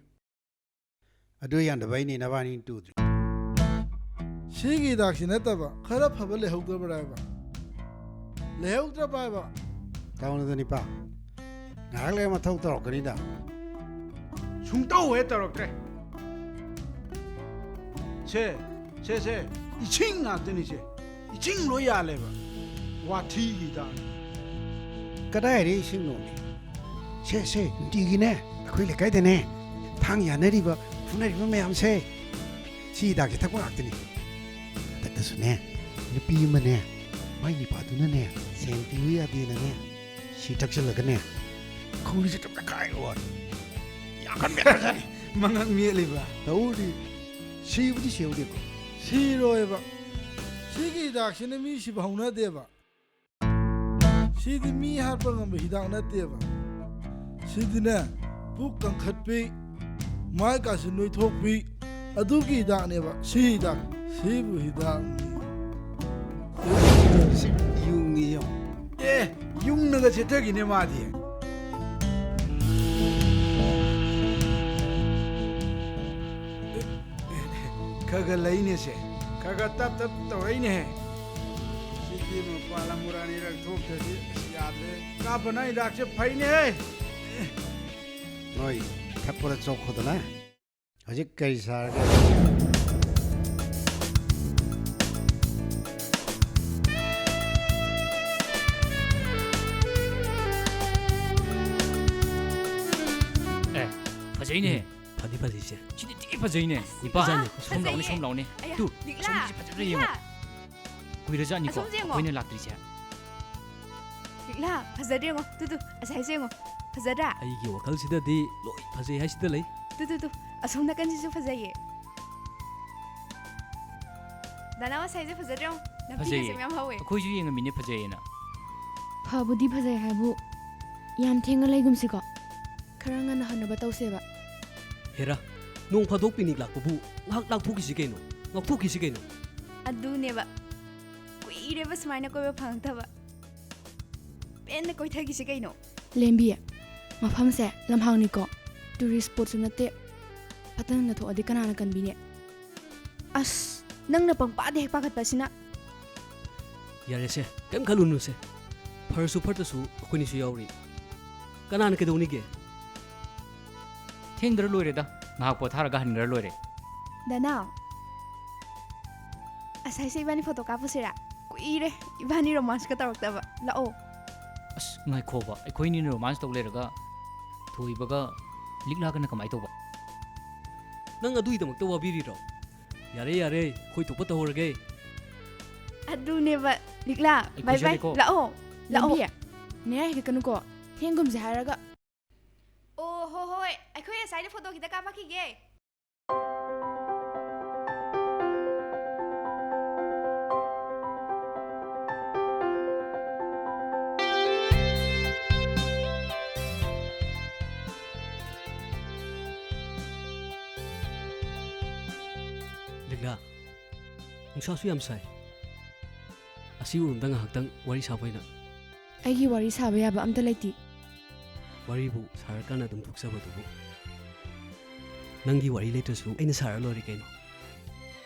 ꯑꯗꯨ ꯌꯥꯟꯗꯕꯩꯅꯤ ꯅꯕꯥꯅꯤ ꯇꯨꯗ꯭ꯔꯤ꯫ ꯁꯤꯒꯤ ꯍꯤꯗꯥꯛꯁꯤ ꯅꯠꯇꯕ ꯈꯔ ꯐꯕ ꯂꯩꯍꯧꯗꯕ꯭ꯔꯥ ꯍꯥꯏꯕ? ꯂꯩꯍꯧꯗ꯭ꯔꯕ ꯍꯥꯏꯕ? ꯇꯧꯅꯨꯗ ꯅꯤꯄꯥ꯫ ꯉꯥꯏꯍꯥꯛ ꯂꯩꯔ ꯃꯊꯧ ꯇꯧꯔꯛꯀꯅꯤꯗ꯫ ꯁꯨꯡꯇꯧ ꯍꯦꯛ ꯇꯧꯔꯛꯇ꯭ꯔꯦ꯫ ꯁꯦ, ꯁꯦ, ꯁꯦ, ꯏꯁꯤꯡ ꯉꯥꯛꯇꯅꯤ ꯁꯦ꯫ ꯏꯁꯤꯡ ꯂꯣꯏ ꯌꯥꯜꯂꯦꯕ꯫ ꯋꯥꯊꯤꯒꯤ ꯍꯤꯗꯥꯛꯅꯤ꯫ ꯀꯗꯥꯏꯗꯒꯤ ꯏꯁꯤꯡꯅꯣꯃꯤ? ꯁꯦ, ꯁꯦ, ꯅꯨꯡꯇꯤꯒꯤꯅꯦ, ꯑꯩꯈꯣꯏ ꯂꯩꯀꯥꯏꯗꯅꯦ, ꯊꯥꯡ ꯌꯥꯅꯔꯤꯕ, ꯐꯨꯅꯔꯤꯕ ꯃꯌꯥꯝꯁꯦ, ꯁꯤ ꯍꯤꯗꯥꯛꯁꯦ ꯊꯛꯄ ꯉꯥꯛꯇꯅꯤ꯫ ꯍꯟꯗꯛꯇꯁꯨꯅꯦ, ꯅꯨꯄꯤ ꯑꯃꯅꯦ, ꯃꯥꯏ ꯅꯨꯄꯥꯗꯨꯅꯅꯦ, ꯁꯦꯟ ꯄꯤꯌꯨ ꯌꯥꯗꯦꯅꯅꯦ, ꯁꯤ ꯊꯛꯆꯜꯂꯒꯅꯦ, ꯈꯧꯔꯤꯁꯦ ꯇꯞꯅ ꯀꯥꯏꯔꯣ꯫ ꯌꯥꯝ ꯀꯟ ꯃꯦꯠꯈ꯭ꯔꯖꯥꯠꯅꯤ꯫ ꯃꯉꯛ ꯃꯦꯠꯂꯤꯕ꯫ ꯇꯧꯔꯤ, ꯁꯤꯕꯨꯗꯤ ꯁꯤꯍꯧꯗꯦꯀꯣ꯫ ꯁꯤꯔꯣꯏꯕ꯫ ꯁꯤꯒꯤ ꯍꯤꯗꯥꯛꯁꯤꯅ ꯃꯤ ꯁꯤꯕ ꯍꯧꯅꯗꯦꯕ꯫ ꯁꯤꯗꯤ ꯃꯤ ꯍꯥꯠꯄ ꯉꯝꯕ ꯍꯤꯗꯥꯛ ꯅꯠꯇꯦꯕ꯫ ꯁꯤꯗꯤꯅꯦ, ꯄꯨꯛ ꯀꯟꯈꯠꯄꯤ, ꯃꯥꯏ ꯀꯥꯁꯤ ꯅꯣꯏꯊꯣꯛꯄꯤ, ꯑꯗꯨꯒꯤ ꯍꯤꯗꯥꯛꯅꯦꯕ꯫ ꯁꯤ ꯍꯤꯗꯥꯛ, ꯁꯤꯕꯨ ꯍꯤꯗꯥꯛꯅꯤ꯫ ꯁꯤ ꯌꯨꯡꯉꯤ ꯌꯦꯡꯉꯣ꯫ ꯑꯦ, ꯌꯨꯡꯅꯒ ꯆꯦꯠꯊꯈꯤꯅꯦ ꯃꯥꯗꯤ꯫ ꯈꯔ ꯈꯔ ꯂꯩꯅꯦꯁꯦ, ꯈꯔ ꯈꯔ ꯇꯞ ꯇꯞ ꯇꯧꯔꯛꯏꯅꯦꯍꯦ꯫ ꯁꯤꯗꯤ ꯃꯄꯥꯟ ꯂꯝ ꯃꯨꯔꯥꯅꯤꯔꯛ ꯊꯣꯛꯇ꯭ꯔꯗꯤ ꯑꯁ ꯌꯥꯗ꯭ꯔꯦ꯫ ꯀꯥꯞꯄꯅ ꯍꯤꯗꯥꯛꯁꯦ ꯐꯩꯅꯦꯍꯦ꯫ ꯅꯣꯏ ꯊꯛꯄꯗ ꯆꯣꯛꯈꯣꯗꯅ꯫ ꯍꯧꯖꯤꯛ ꯀꯔꯤ ꯁꯥꯔꯒꯦ? ꯑꯦ, ꯐꯖꯩꯅꯦ꯫ ꯎꯝ, ꯐꯗꯤ ꯐꯖꯩꯁꯦ꯫ ꯁꯤꯗꯤ ꯊꯤ ꯐꯖꯩꯅꯦ꯫ ꯑꯁ, ꯏꯄꯥ, ꯋꯥ, ꯁꯣꯝ ꯂꯥꯛꯑꯣꯅꯦ, ꯐꯖꯩꯌꯦ꯫ ꯁꯣꯝ ꯂꯥꯛꯑꯣꯅꯦ꯫ ꯑꯌꯥ, ꯇꯨ, ꯂꯤꯛꯂꯥ, ꯑꯁꯣꯝꯒꯤꯁꯦ ꯐꯖꯗ꯭ꯔꯥ ꯌꯦꯡꯉꯣ꯫ ꯂꯤꯛꯂꯥ꯫ ꯀꯨꯏꯔꯖꯥꯠꯅꯤꯀꯣ ꯑꯁꯣꯝꯁꯦ ꯌꯦꯡꯉꯣ꯫ ꯑꯩꯈꯣꯏꯅ ꯂꯥꯛꯇ꯭ꯔꯤꯁꯦ꯫ ꯂꯤꯛꯂꯥ, ꯐꯖꯗ꯭ꯔꯥ ꯌꯦꯡꯉꯣ꯫ ꯇꯨ, ꯇꯨ, ꯑꯁꯥꯏꯁꯦ ꯌꯦꯡꯉꯣ꯫ ꯐꯖꯗ꯭ꯔꯥ? ꯑꯩꯒꯤ ꯋꯥꯈꯜꯁꯤꯗꯗꯤ ꯂꯣꯏ ꯐꯖꯩ ꯍꯥꯏꯁꯤꯗ ꯂꯩ꯫ ꯇꯨ, ꯇꯨ, ꯇꯨ, ꯑꯁꯣꯝ ꯅꯥꯀꯟꯁꯤꯁꯨ ꯐꯖꯩꯌꯦ꯫ ꯗꯥꯅꯥ, ꯑꯁꯥꯏꯁꯦ ꯐꯖꯗ꯭ꯔꯥ ꯌꯦꯡꯉꯣ꯫ ꯅꯥꯄꯤꯒꯁꯦ ꯐꯖꯩꯌꯦ꯫ ꯃꯌꯥꯝ ꯍꯧꯋꯦ꯫ ꯑꯩꯈꯣꯏꯁꯨ ꯌꯦꯡꯉꯝꯃꯤꯅꯦ ꯐꯖꯩꯌꯦꯅ꯫ ꯐꯕꯨꯗꯤ ꯐꯖꯩ ꯍꯥꯏꯕꯨ, ꯌꯥꯝ ꯊꯦꯡꯅ ꯂꯩꯒꯨꯝꯁꯤꯀꯣ꯫ ꯈꯔ ꯉꯟꯅ ꯍꯟꯅꯕ ꯇꯧꯁꯦꯕ꯫ ꯍꯦꯔꯥ, ꯅꯣꯡ ꯐꯥꯗꯣꯛ ꯄꯤꯛꯅꯤꯛ ꯂꯥꯛꯄꯕꯨ ꯉꯥꯏꯍꯥꯛ ꯂꯥꯡꯊꯣꯛꯈꯤꯁꯤ ꯀꯩꯅꯣ, ꯉꯥꯎꯊꯣꯛꯈꯤꯁꯤ ꯀꯩꯅꯣ꯫ ꯑꯗꯨꯅꯦꯕ, ꯀꯨꯏꯔꯦꯕ ꯁꯨꯃꯥꯏꯅ ꯀꯣꯏꯕ ꯐꯪꯉꯛꯇꯕ꯫ ꯄꯦꯟꯅ ꯀꯣꯏꯊꯈꯤꯁꯤ ꯀꯩꯅꯣ꯫ ꯂꯦꯝꯕꯤ, ꯃꯐꯝꯁꯦ ꯂꯝꯍꯥꯡꯅꯤꯀꯣ, ꯇꯨꯔꯤꯁ ꯁ꯭ꯄꯣꯠꯁꯨ ꯅꯠꯇꯦ꯫ ꯐꯠꯇ ꯅꯨꯡꯗ ꯊꯣꯛꯑꯗꯤ ꯀꯅꯥꯅ ꯀꯟꯕꯤꯅꯤ? ꯑꯁ, ꯅꯪꯅ ꯄꯪꯄꯥꯗ ꯍꯦꯛ ꯄꯥꯈꯠꯄꯁꯤꯅ꯫ ꯌꯥꯔꯦꯁꯦ, ꯀꯩꯝ ꯈꯜꯂꯨꯅꯨꯁꯦ꯫ ꯐꯔꯁꯨ ꯐꯠꯇ꯭ꯔꯁꯨ ꯑꯩꯈꯣꯏꯅꯤꯁꯨ ꯌꯥꯎꯔꯤ꯫ ꯀꯅꯥꯅ ꯀꯩꯗꯧꯅꯤꯒꯦ? ꯊꯦꯡꯗ꯭ꯔ ꯂꯣꯏꯔꯦꯗ, ꯉꯥꯏꯍꯥꯛ ꯄꯣꯊꯥꯔꯒ ꯍꯟꯈ꯭ꯔ ꯂꯣꯏꯔꯦ꯫ ꯗꯅꯥꯎ, ꯑꯁꯥꯏꯁꯦ ꯏꯕꯥꯅꯤ ꯐꯣꯇꯣ ꯀꯥꯞꯄꯨꯁꯤꯔꯥ? ꯀꯨꯏꯔꯦ ꯏꯕꯥꯅꯤ ꯔꯣꯃꯥꯟꯁꯀ ꯇꯧꯔꯛꯇꯕ꯫ ꯂꯥꯛꯑꯣ꯫ ꯑꯁ, ꯉꯥꯏꯈꯣꯕ, ꯑꯩꯈꯣꯏꯅꯤꯅ ꯔꯣꯃꯥꯟꯁ ꯇꯧ ꯂꯩꯔꯒ ꯊꯣꯏꯕꯒ ꯂꯤꯛꯂꯥꯒꯅ ꯀꯃꯥꯏꯅ ꯇꯧꯕ? ꯅꯪ ꯑꯗꯨꯒꯤꯗꯃꯛꯇ ꯋꯥꯕꯤꯔꯤꯔꯣ? ꯌꯥꯔꯦ, ꯌꯥꯔꯦ, ꯑꯩꯈꯣꯏ ꯊꯣꯛꯄ ꯇꯧꯍꯧꯔꯒꯦ꯫ ꯑꯗꯨꯅꯦꯕ, ꯂꯤꯛꯂꯥ, ꯑꯩ ꯕꯥꯏ ꯕꯥꯏ, ꯀꯨꯏꯖꯔꯦꯀꯣ꯫ ꯂꯥꯛꯑꯣ, ꯂꯥꯛꯑꯣ꯫ ꯂꯝꯕꯤ, ꯅꯦ ꯍꯦꯛꯇ ꯀꯅꯨꯀꯣ, ꯊꯦꯡꯒꯨꯝꯁꯦ ꯍꯥꯏꯔꯒ꯫ ꯑꯣ, ꯍꯣ, ꯍꯣꯏ, ꯑꯩꯈꯣꯏ ꯉꯁꯥꯏꯗ ꯐꯣꯇꯣ ꯈꯤꯇ ꯀꯥꯞꯄꯛꯈꯤꯒꯦ꯫ ꯂꯤꯛꯂꯥ, ꯅꯨꯡꯁꯥꯁꯨ ꯌꯥꯝ ꯁꯥꯏ꯫ ꯑꯁꯤ ꯎꯔꯨꯝꯗ ꯉꯥꯏꯍꯥꯛꯇꯪ ꯋꯥꯔꯤ ꯁꯥꯕ ꯑꯣꯏꯅ꯫ ꯑꯩꯒꯤ ꯋꯥꯔꯤ ꯁꯥꯕ ꯌꯥꯕ ꯑꯝꯇ ꯂꯩꯇꯦ꯫ ꯋꯥꯔꯤꯕꯨ ꯁꯥꯔꯀꯥꯟꯗ ꯑꯗꯨꯝ ꯊꯣꯛꯆꯕꯗꯨꯕꯨ꯫ ꯅꯪꯒꯤ ꯋꯥꯔꯤ ꯂꯩꯇ꯭ꯔꯁꯨ ꯑꯩꯅ ꯁꯥꯔ ꯂꯣꯏꯔꯦ ꯀꯩꯅꯣ꯫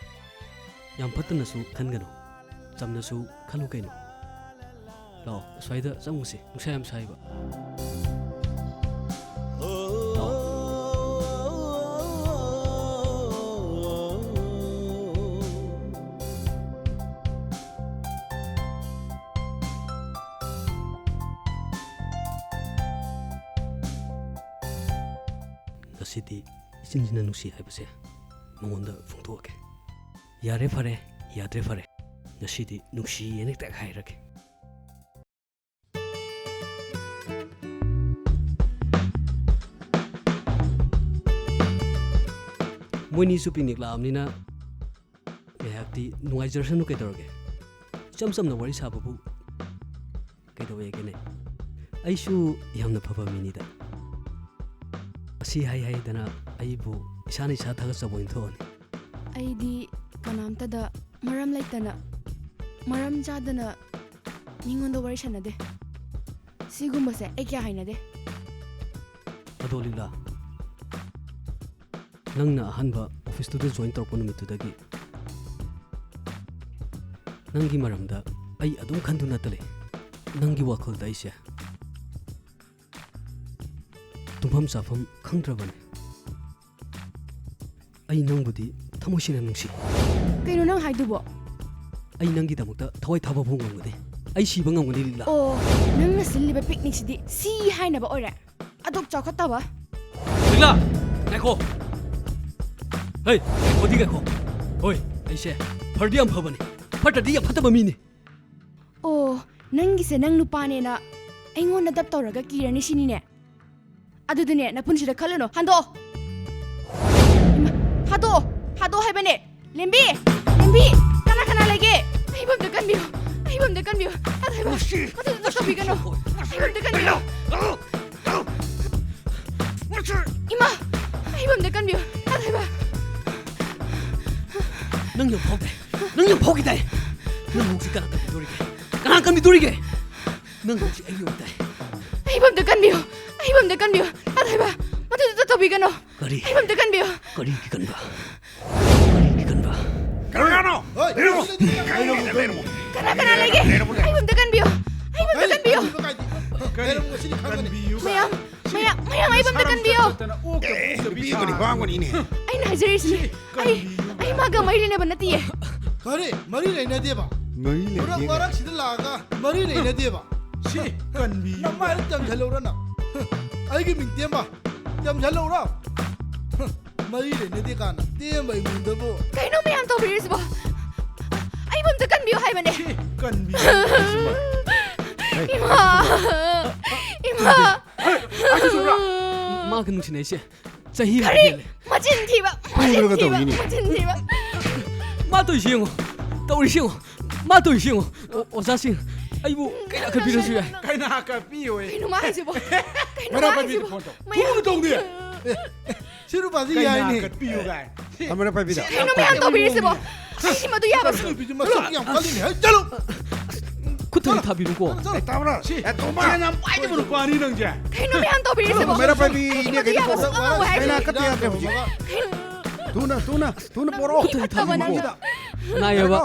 ꯌꯥꯝ ꯐꯠꯇꯅꯁꯨ ꯈꯟꯒꯅꯨ, ꯆꯝꯅꯁꯨ ꯈꯜꯂꯨ ꯀꯩꯅꯣ꯫ ꯂꯥꯛꯑꯣ, ꯑꯁ꯭ꯋꯥꯏꯗ ꯆꯪꯉꯨꯁꯦ, ꯅꯨꯡꯁꯥ ꯌꯥꯝ ꯁꯥꯏꯕ꯫ ꯂꯥꯛꯑꯣ꯫ ꯉꯁꯤꯗꯤ ꯏꯆꯤꯟꯁꯤꯅ ꯅꯨꯡꯁꯤ ꯍꯥꯏꯕꯁꯦ ꯃꯉꯣꯟꯗ ꯐꯣꯡꯗꯣꯛꯑꯒꯦ꯫ ꯌꯥꯔꯦ ꯐꯔꯦ, ꯌꯥꯗ꯭ꯔꯦ ꯐꯔꯦ, ꯉꯁꯤꯗꯤ ꯅꯨꯡꯁꯤꯌꯦꯅ ꯍꯦꯛꯇ ꯍꯥꯏꯔꯒꯦ꯫ ꯃꯣꯏꯅꯤꯁꯨ ꯄꯤꯛꯅꯤꯛ ꯂꯥꯛꯑꯕꯅꯤꯅ ꯉꯥꯏꯍꯥꯛꯇꯤ ꯅꯨꯡꯉꯥꯏꯖꯔꯁꯅꯨ, ꯀꯩꯗꯧꯔꯒꯦ? ꯏꯆꯝ ꯆꯝꯅ ꯋꯥꯔꯤ ꯁꯥꯕꯕꯨ ꯀꯩꯗꯧꯋꯦꯒꯦꯅꯦ? ꯑꯩꯁꯨ ꯌꯥꯝꯅ ꯐꯕ ꯃꯤꯅꯤꯗ꯫ ꯑꯁꯤ ꯍꯥꯏ ꯍꯥꯏꯗꯅ ꯑꯩꯕꯨ ꯏꯁꯥꯅ ꯏꯁꯥ ꯊꯥꯒꯠꯆꯕ ꯑꯣꯏꯅ ꯊꯣꯛꯑꯅꯤ꯫ ꯑꯩꯗꯤ ꯀꯅꯥꯝꯇꯗ ꯃꯔꯝ ꯂꯩꯇꯅ, ꯃꯔꯝ ꯆꯥꯗꯅ ꯃꯤꯉꯣꯟꯗ ꯋꯥꯔꯤ ꯁꯥꯟꯅꯗꯦ꯫ ꯁꯤꯒꯨꯝꯕꯁꯦ ꯑꯩ ꯀꯌꯥ ꯍꯩꯅꯗꯦ꯫ ꯑꯗꯣ ꯂꯤꯂꯥ, ꯅꯪꯅ ꯑꯍꯥꯟꯕ ꯑꯣꯐꯤꯁꯇꯨꯗ ꯖꯣꯏꯟ ꯇꯧꯔꯛꯄ ꯅꯨꯃꯤꯠꯇꯨꯗꯒꯤ ꯅꯪꯒꯤ ꯃꯔꯝꯗ ꯑꯩ ꯑꯗꯨꯝ ꯈꯟꯗꯨꯅꯇ ꯂꯩ꯫ ꯅꯪꯒꯤ ꯋꯥꯈꯜꯗ ꯑꯩꯁꯦ ꯇꯨꯝꯐꯝ ꯆꯥꯐꯝ ꯈꯪꯗ꯭ꯔꯕꯅꯤ꯫ ꯑꯩ ꯅꯪꯕꯨꯗꯤ ꯊꯃꯣꯏ ꯁꯦꯡꯅ ꯅꯨꯡꯁꯤ꯫ ꯀꯩꯅꯣ ꯅꯪ ꯍꯥꯏꯗꯨꯕꯣ? ꯑꯩ ꯅꯪꯒꯤꯗꯃꯛꯇ ꯊꯋꯥꯏ ꯊꯥꯕ ꯐꯥꯎ ꯉꯝꯒꯅꯤ꯫ ꯑꯩ ꯁꯤꯕ ꯉꯝꯒꯅꯤ, ꯂꯤꯛꯂꯥ꯫ ꯑꯣ, ꯅꯪꯅ ꯁꯤꯜꯂꯤꯕ picnic ꯁꯤꯗꯤ ꯁꯤ ꯍꯥꯏꯅꯕ ꯑꯣꯏꯔꯦ꯫ ꯑꯗꯨꯛ ꯆꯥꯎꯈꯠꯇꯕ꯫ ꯂꯤꯛꯂꯥ! ꯉꯥꯏꯈꯣ! ꯍꯩ, ꯉꯥꯏꯈꯣꯗꯤ ꯉꯥꯏꯈꯣ꯫ ꯍꯣꯏ, ꯑꯩꯁꯦ ꯐꯔꯗꯤ ꯌꯥꯝ ꯐꯕꯅꯤ, ꯐꯠꯇ꯭ꯔꯗꯤ ꯌꯥꯝ ꯐꯠꯇꯕ ꯃꯤꯅꯤ꯫ ꯑꯣ, ꯅꯪꯒꯤꯁꯦ ꯅꯪ ꯅꯨꯄꯥꯅꯦꯅ ꯑꯩꯉꯣꯟꯗ ꯗꯞ ꯇꯧꯔꯒ ꯀꯤꯔꯅꯤ ꯁꯤꯅꯤꯅꯦ? ꯑꯗꯨꯗꯤꯅꯦ, ꯅꯄꯨꯟꯁꯤꯗ ꯈꯜꯂꯨꯅꯨ꯫ ꯍꯟꯗꯣꯛꯑꯣ꯫ ꯏꯃꯥ, ꯊꯥꯗꯣꯛꯑꯣ꯫ ꯊꯥꯗꯣꯛꯑꯣ ꯍꯥꯏꯕꯅꯦ꯫ ꯂꯦꯝꯕꯤ! ꯂꯦꯝꯕꯤ! ꯀꯅꯥ ꯀꯅꯥ ꯂꯩꯒꯦ? ꯑꯩꯕꯨ ꯑꯝꯇ ꯀꯟꯕꯤꯌꯨ꯫ ꯑꯩꯕꯨ ꯑꯝꯇ ꯀꯟꯕꯤꯌꯨ꯫ ꯇꯥꯊꯣꯏꯕ, ꯃꯁꯤ, ꯃꯗꯨ ꯑꯝꯇ ꯃꯁꯤ ꯇꯧꯕꯤꯒꯅꯨ꯫ ꯃꯁꯤ ꯑꯩꯕꯨ ꯑꯝꯇ ꯀꯟꯕꯤꯌꯨ꯫ ꯃꯁꯤ ꯏꯃꯥ! ꯑꯩꯕꯨ ꯑꯝꯇ ꯀꯟꯕꯤꯌꯨ꯫ ꯇꯥꯊꯣꯏꯕ! ꯅꯪ ꯌꯥꯝ ꯐꯥꯎꯗꯦ꯫ ꯅꯪ ꯌꯥꯝ ꯐꯥꯎꯈꯤꯗꯥꯏ? ꯅꯪ ꯍꯧꯖꯤꯛ ꯀꯅꯥ ꯀꯟꯕꯤꯗꯣꯔꯤꯒꯦ? ꯀꯅꯥ ꯀꯟꯕꯤꯗꯣꯔꯤꯒꯦ? ꯅꯪ ꯍꯧꯖꯤꯛ ꯑꯩ ꯑꯣꯏꯇꯥꯏ꯫ ꯑꯩꯕꯨ ꯑꯝꯇ ꯀꯟꯕꯤꯌꯨ꯫ ꯑꯩꯕꯨ ꯑꯝꯇ ꯀꯟꯕꯤꯌꯨ꯫ ꯇꯥꯊꯣꯏꯕ! ꯃꯗꯨ ꯑꯝꯇ ꯇꯧꯕꯤꯒꯅꯨ꯫ ꯀꯔꯤ? ꯑꯩꯕꯨ ꯑꯝꯇ ꯀꯟꯕꯤꯌꯨ꯫ ꯀꯔꯤꯒꯤ ꯀꯟꯕ? ꯀꯔꯤꯒꯤ ꯀꯟꯕ? ꯀꯅꯥꯅꯣ? ꯍꯣꯏ, ꯂꯩꯔꯝꯃꯣ꯫ ꯂꯩꯔꯝꯃꯣ꯫ ꯀꯅꯥ ꯀꯅꯥ ꯂꯩꯒꯦ? ꯂꯩꯔꯝꯃꯣ꯫ ꯑꯩꯕꯨ ꯑꯝꯇ ꯀꯟꯕꯤꯌꯨ꯫ ꯑꯩꯕꯨ ꯑꯝꯇ ꯀꯟꯕꯤꯌꯨ꯫ ꯀꯔꯤ? ꯂꯩꯔꯝꯃꯣ, ꯉꯁꯤꯗꯤ ꯈꯪꯒꯅꯤ꯫ ꯀꯟꯕꯤꯌꯨ ꯃꯌꯥꯝ, ꯀꯥꯏꯅ꯫ ꯃꯌꯥꯝ, ꯃꯌꯥꯝ, ꯑꯩꯕꯨ ꯑꯝꯇ ꯁꯥꯔꯝ ꯀꯟꯕꯤꯌꯨ꯫ ꯆꯠꯇꯅ ꯑꯣꯛꯀ ꯑꯦ, ꯑꯣꯛꯀ ꯅꯨꯄꯤ ꯑꯃꯒ ꯄꯤꯊꯥ꯫ ꯅꯤꯄꯥ ꯑꯃꯒꯅꯤꯅꯦ꯫ ꯑꯩꯅ ꯍꯥꯏꯖꯔꯤꯁꯤꯅꯤ꯫ ꯁꯤ ꯑꯩ, ꯀꯟꯕꯤꯌꯨ꯫ ꯑꯩ ꯃꯥꯒ ꯃꯔꯤ ꯂꯩꯅꯕ ꯅꯠꯇꯤꯌꯦ꯫ ꯀꯔꯤ? ꯃꯔꯤ ꯂꯩꯅꯗꯦꯕ? ꯃꯔꯤ ꯃꯔꯛ ꯂꯩꯅꯗꯦ꯫ ꯃꯔꯛꯁꯤꯗ ꯂꯥꯛꯑꯒ ꯃꯔꯤ ꯂꯩꯅꯗꯦꯕ? ꯁꯤ ꯀꯟꯕꯤꯌꯨ꯫ ꯅꯃꯥꯏꯗ ꯇꯝꯖꯜꯍꯧꯔ ꯅꯪ꯫ ꯑꯩꯒꯤ ꯃꯤꯡ ꯇꯦꯝꯕ꯫ ꯇꯝꯖꯜꯍꯧꯔ꯫ ꯃꯔꯤ ꯂꯩꯅꯗꯦ ꯀꯥꯟꯅ ꯇꯦꯝꯕ ꯑꯩꯉꯣꯟꯗꯕꯨ꯫ ꯀꯩꯅꯣ ꯃꯌꯥꯝ ꯇꯧꯕꯤꯔꯤꯁꯤꯕꯣ? ꯑꯩꯕꯨ ꯑꯝꯇ ꯀꯟꯕꯤꯌꯨ ꯍꯥꯏꯕꯅꯦ꯫ ꯁꯤ ꯀꯟꯕꯤꯌꯨ꯫ ꯏꯃꯥ! ꯏꯃꯥ! ꯃꯥꯒ ꯅꯨꯡꯁꯤꯅꯩꯁꯦ ꯆꯍꯤ ꯑꯃ ꯀꯔꯤ? ꯍꯦꯜꯂꯦ꯫ ꯃꯆꯤꯟ ꯊꯤꯕ! ꯃꯆꯤꯟ ꯐꯨꯔꯒ ꯊꯤꯕ! ꯇꯧꯔꯤꯅꯤ꯫ ꯃꯆꯤꯟ ꯊꯤꯕ! ꯃꯥ ꯇꯧꯔꯤꯁꯤ ꯌꯦꯡꯉꯣ꯫ ꯇꯧꯔꯤꯁꯤ ꯌꯦꯡꯉꯣ꯫ ꯃꯥ ꯇꯧꯔꯤꯁꯤ ꯌꯦꯡꯉꯣ꯫ ꯑꯣ-, ꯑꯣꯖꯥꯁꯤꯡ, ꯑꯩꯕꯨ ꯀꯩꯅꯥ ꯈꯟꯕꯤꯔꯁꯨ ꯌꯥꯏ꯫ ꯀꯩꯅꯥ ꯀꯠꯄꯤꯌꯣꯌꯦ꯫ ꯀꯩꯅꯣ ꯃꯥ ꯍꯥꯏꯁꯤꯕꯣ? ꯀꯩꯅꯣ ꯃꯩꯔꯥ ꯃꯥ ꯄꯥꯏꯕꯤꯗ ꯍꯥꯏꯁꯤꯕꯣ? ꯐꯣꯟ ꯇꯧ꯫ ꯃꯩꯔꯥ ꯊꯨꯅ ꯇꯧꯅꯦ꯫ ꯑꯦ, ꯁꯤ ꯅꯨꯄꯥꯁꯤ ꯀꯩꯅꯥ ꯌꯥꯏꯅꯦ꯫ ꯀꯠꯄꯤꯌꯨ ꯀꯥꯏ꯫ ꯀꯩꯅꯣ ꯃꯌꯥꯝ ꯇꯧꯕꯤꯔꯤꯁꯤꯕꯣ? ꯑꯩꯗꯤ ꯃꯗꯨ ꯌꯥꯔꯣꯏ꯫ ꯃꯁꯤ ꯅꯨꯄꯤꯁꯤ ꯃꯁꯛ ꯌꯥꯝ ꯀꯜꯂꯤꯅꯦ꯫ ꯍꯩ, ꯆꯠꯂꯣ꯫ ꯈꯨꯠ ꯊꯥꯡ ꯊꯥꯕꯤꯔꯨꯀꯣ꯫ ꯆꯠꯂꯣ, ꯆꯠꯂꯣ꯫ ꯇꯥꯕ꯭ꯔꯥ? ꯁꯤ ꯁꯦꯟ ꯌꯥꯝ ꯄꯥꯏꯗꯕ ꯅꯨꯄꯥꯅꯤ ꯅꯪꯁꯦ꯫ ꯀꯩꯅꯣ ꯃꯌꯥꯝ ꯇꯧꯕꯤꯔꯤꯁꯤꯕꯣ? ꯃꯩꯔꯥ ꯄꯥꯏꯕꯤ ꯏꯅꯦ ꯀꯩꯅꯣ ꯀꯩꯅꯣ ꯇꯧꯕ꯫ ꯇꯧꯕ ꯍꯥꯏꯁꯦ꯫ ꯀꯩꯅꯥ ꯀꯠꯇ ꯌꯥꯗ꯭ꯔꯦ ꯍꯧꯖꯤꯛ꯫ ꯀꯩꯅꯣ ꯊꯨꯅ, ꯊꯨꯅ, ꯊꯨꯅ ꯄꯣꯔꯛꯑꯣ꯫ ꯈꯨꯠ ꯊꯥꯡ ꯊꯥꯕꯤꯔꯨꯀꯣ꯫ ꯐꯠꯇꯕ ꯅꯪ꯫ ꯉꯥꯏꯌꯦꯕ꯫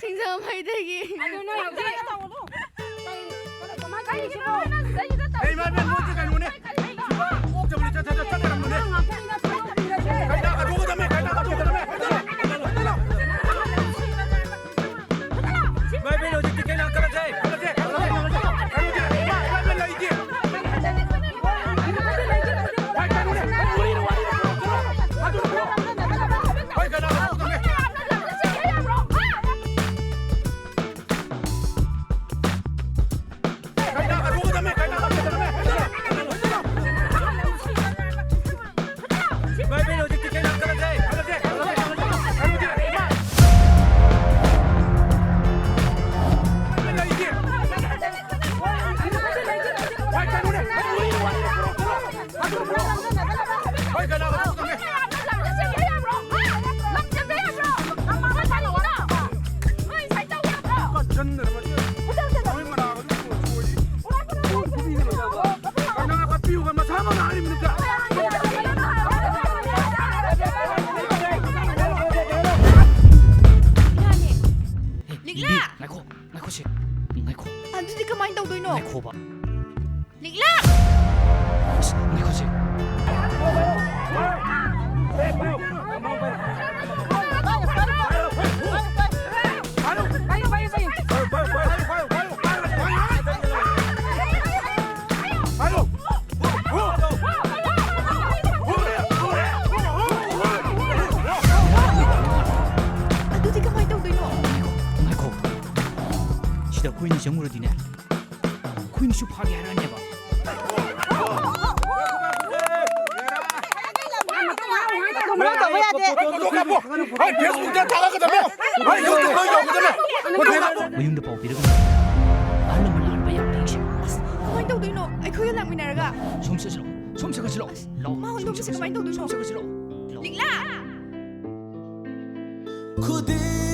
ꯁꯤꯡꯖꯃꯩꯗꯒꯤ꯫ ꯑꯗꯨ ꯅꯣꯏ ꯍꯧꯖꯤꯛ ꯀꯩꯅꯣ ꯇꯧꯒꯅꯨ꯫ ꯀꯩ-, ꯀꯃꯥꯏ ꯀꯔꯤꯒꯤꯅꯣ ꯅꯪ ꯁꯤꯗꯩꯁꯤꯗ ꯇꯧꯔꯤꯁꯤꯕꯣ? ꯍꯩ, ꯃꯥ, ꯃꯥ, ꯃꯣꯏꯁꯦ ꯀꯩꯅꯣꯅꯦ꯫ ꯀꯔꯤꯒꯤꯅꯣ? ꯁꯤꯕꯣ ꯀꯣꯛ ꯆꯠꯄꯅꯦ, ꯆꯠ-, ꯆꯠ-, ꯆꯠ-, ꯆꯠꯅꯔꯝꯕꯅꯦ꯫ ꯅꯪ ꯉꯥꯛꯇꯪꯗ ꯊꯕꯛ ꯇꯧꯔꯁꯦ꯫ ꯀꯩꯅꯥ ꯀꯠꯊꯣꯛꯀꯗꯕꯅꯦ, ꯀꯩꯅꯥ ꯀꯠꯊꯣꯛꯀꯗꯕꯅꯦ꯫ ꯏꯃꯥ ꯏꯕꯦꯟ, ꯍꯧꯖꯤꯛꯇꯤ ꯀꯩꯅꯥ ꯀꯠꯂꯁꯦ꯫ ꯀꯠꯂꯁꯦ, ꯀꯠꯂꯁꯦ, ꯀꯠꯂꯁꯦ꯫ ꯏꯃꯥ, ꯏꯃꯥ ꯏꯕꯦꯟ ꯂꯩꯇꯦ꯫ ꯍꯣꯏ, ꯀꯩꯅꯥ ꯀꯠꯊꯣꯛꯀꯗꯕꯅꯦ꯫ ꯂꯤꯛꯂꯥ! ꯕꯤꯕꯤ, ꯉꯥꯏꯈꯣ, ꯉꯥꯏꯈꯣꯁꯦ꯫ ꯉꯥꯏꯈꯣ꯫ ꯑꯗꯨꯗꯤ ꯀꯃꯥꯏꯅ ꯇꯧꯗꯣꯏꯅꯣ? ꯉꯥꯏꯈꯣꯕ꯫ ꯂꯤꯛꯂꯥ! ꯑꯁ, ꯉꯥꯏꯈꯣꯁꯦ꯫ ꯑꯗꯨꯗꯤ ꯀꯃꯥꯏꯅ ꯇꯧꯗꯣꯏꯅꯣ? ꯉꯥꯏꯈꯣ, ꯉꯥꯏꯈꯣ꯫ ꯁꯤꯗ ꯑꯩꯈꯣꯏꯅꯤ ꯆꯪꯉꯨꯔꯗꯤꯅꯦ, ꯑꯩꯈꯣꯏꯅꯤꯁꯨ ꯐꯥꯒꯦ ꯍꯥꯏꯔꯛꯑꯅꯦꯕ꯫ ꯀꯩꯅꯣ ꯇꯧꯕ ꯌꯥꯗꯦ꯫ ꯍꯣꯏ, ꯐꯦꯁꯕꯨꯛꯇ ꯊꯥꯒꯠꯀꯗꯕꯅꯦ꯫ ꯍꯣꯏ, ꯌꯨꯇ꯭ꯌꯨꯕꯇ ꯌꯧꯒꯗꯕꯅꯦ꯫ ꯃꯌꯨꯝꯗ ꯄꯥꯎ ꯄꯤꯔꯒꯅꯦ꯫ ꯑꯍꯜ ꯂꯃꯟ ꯂꯥꯛꯍꯟꯕ ꯌꯥꯕ꯭ꯔꯥ ꯌꯦꯡꯁꯦ꯫ ꯑꯁ, ꯀꯃꯥꯏꯅ ꯇꯧꯗꯣꯏꯅꯣ? ꯑꯩꯈꯣꯏꯒ ꯂꯥꯛꯃꯤꯟꯅꯔꯒ? ꯁꯣꯝ ꯆꯠꯁꯤꯂꯥꯎ꯫ ꯁꯣꯝ ꯆꯠꯈ꯭ꯔꯁꯤꯂꯥꯎ꯫ ꯂꯥꯎ꯫ ꯃꯥ ꯁꯣꯝ ꯍꯨꯟꯗꯣꯛꯈꯤꯁꯦ ꯆꯠꯈ꯭ꯔꯁꯤ꯫ ꯀꯃꯥꯏꯅ ꯇꯧꯗꯣꯏꯅꯣ? ꯁꯣꯝ ꯆꯠꯈ꯭ꯔꯁꯤꯂꯥꯎ꯫ ꯂꯥꯎ꯫ ꯂꯤꯛꯂꯥ! ꯈꯨꯗꯤꯡ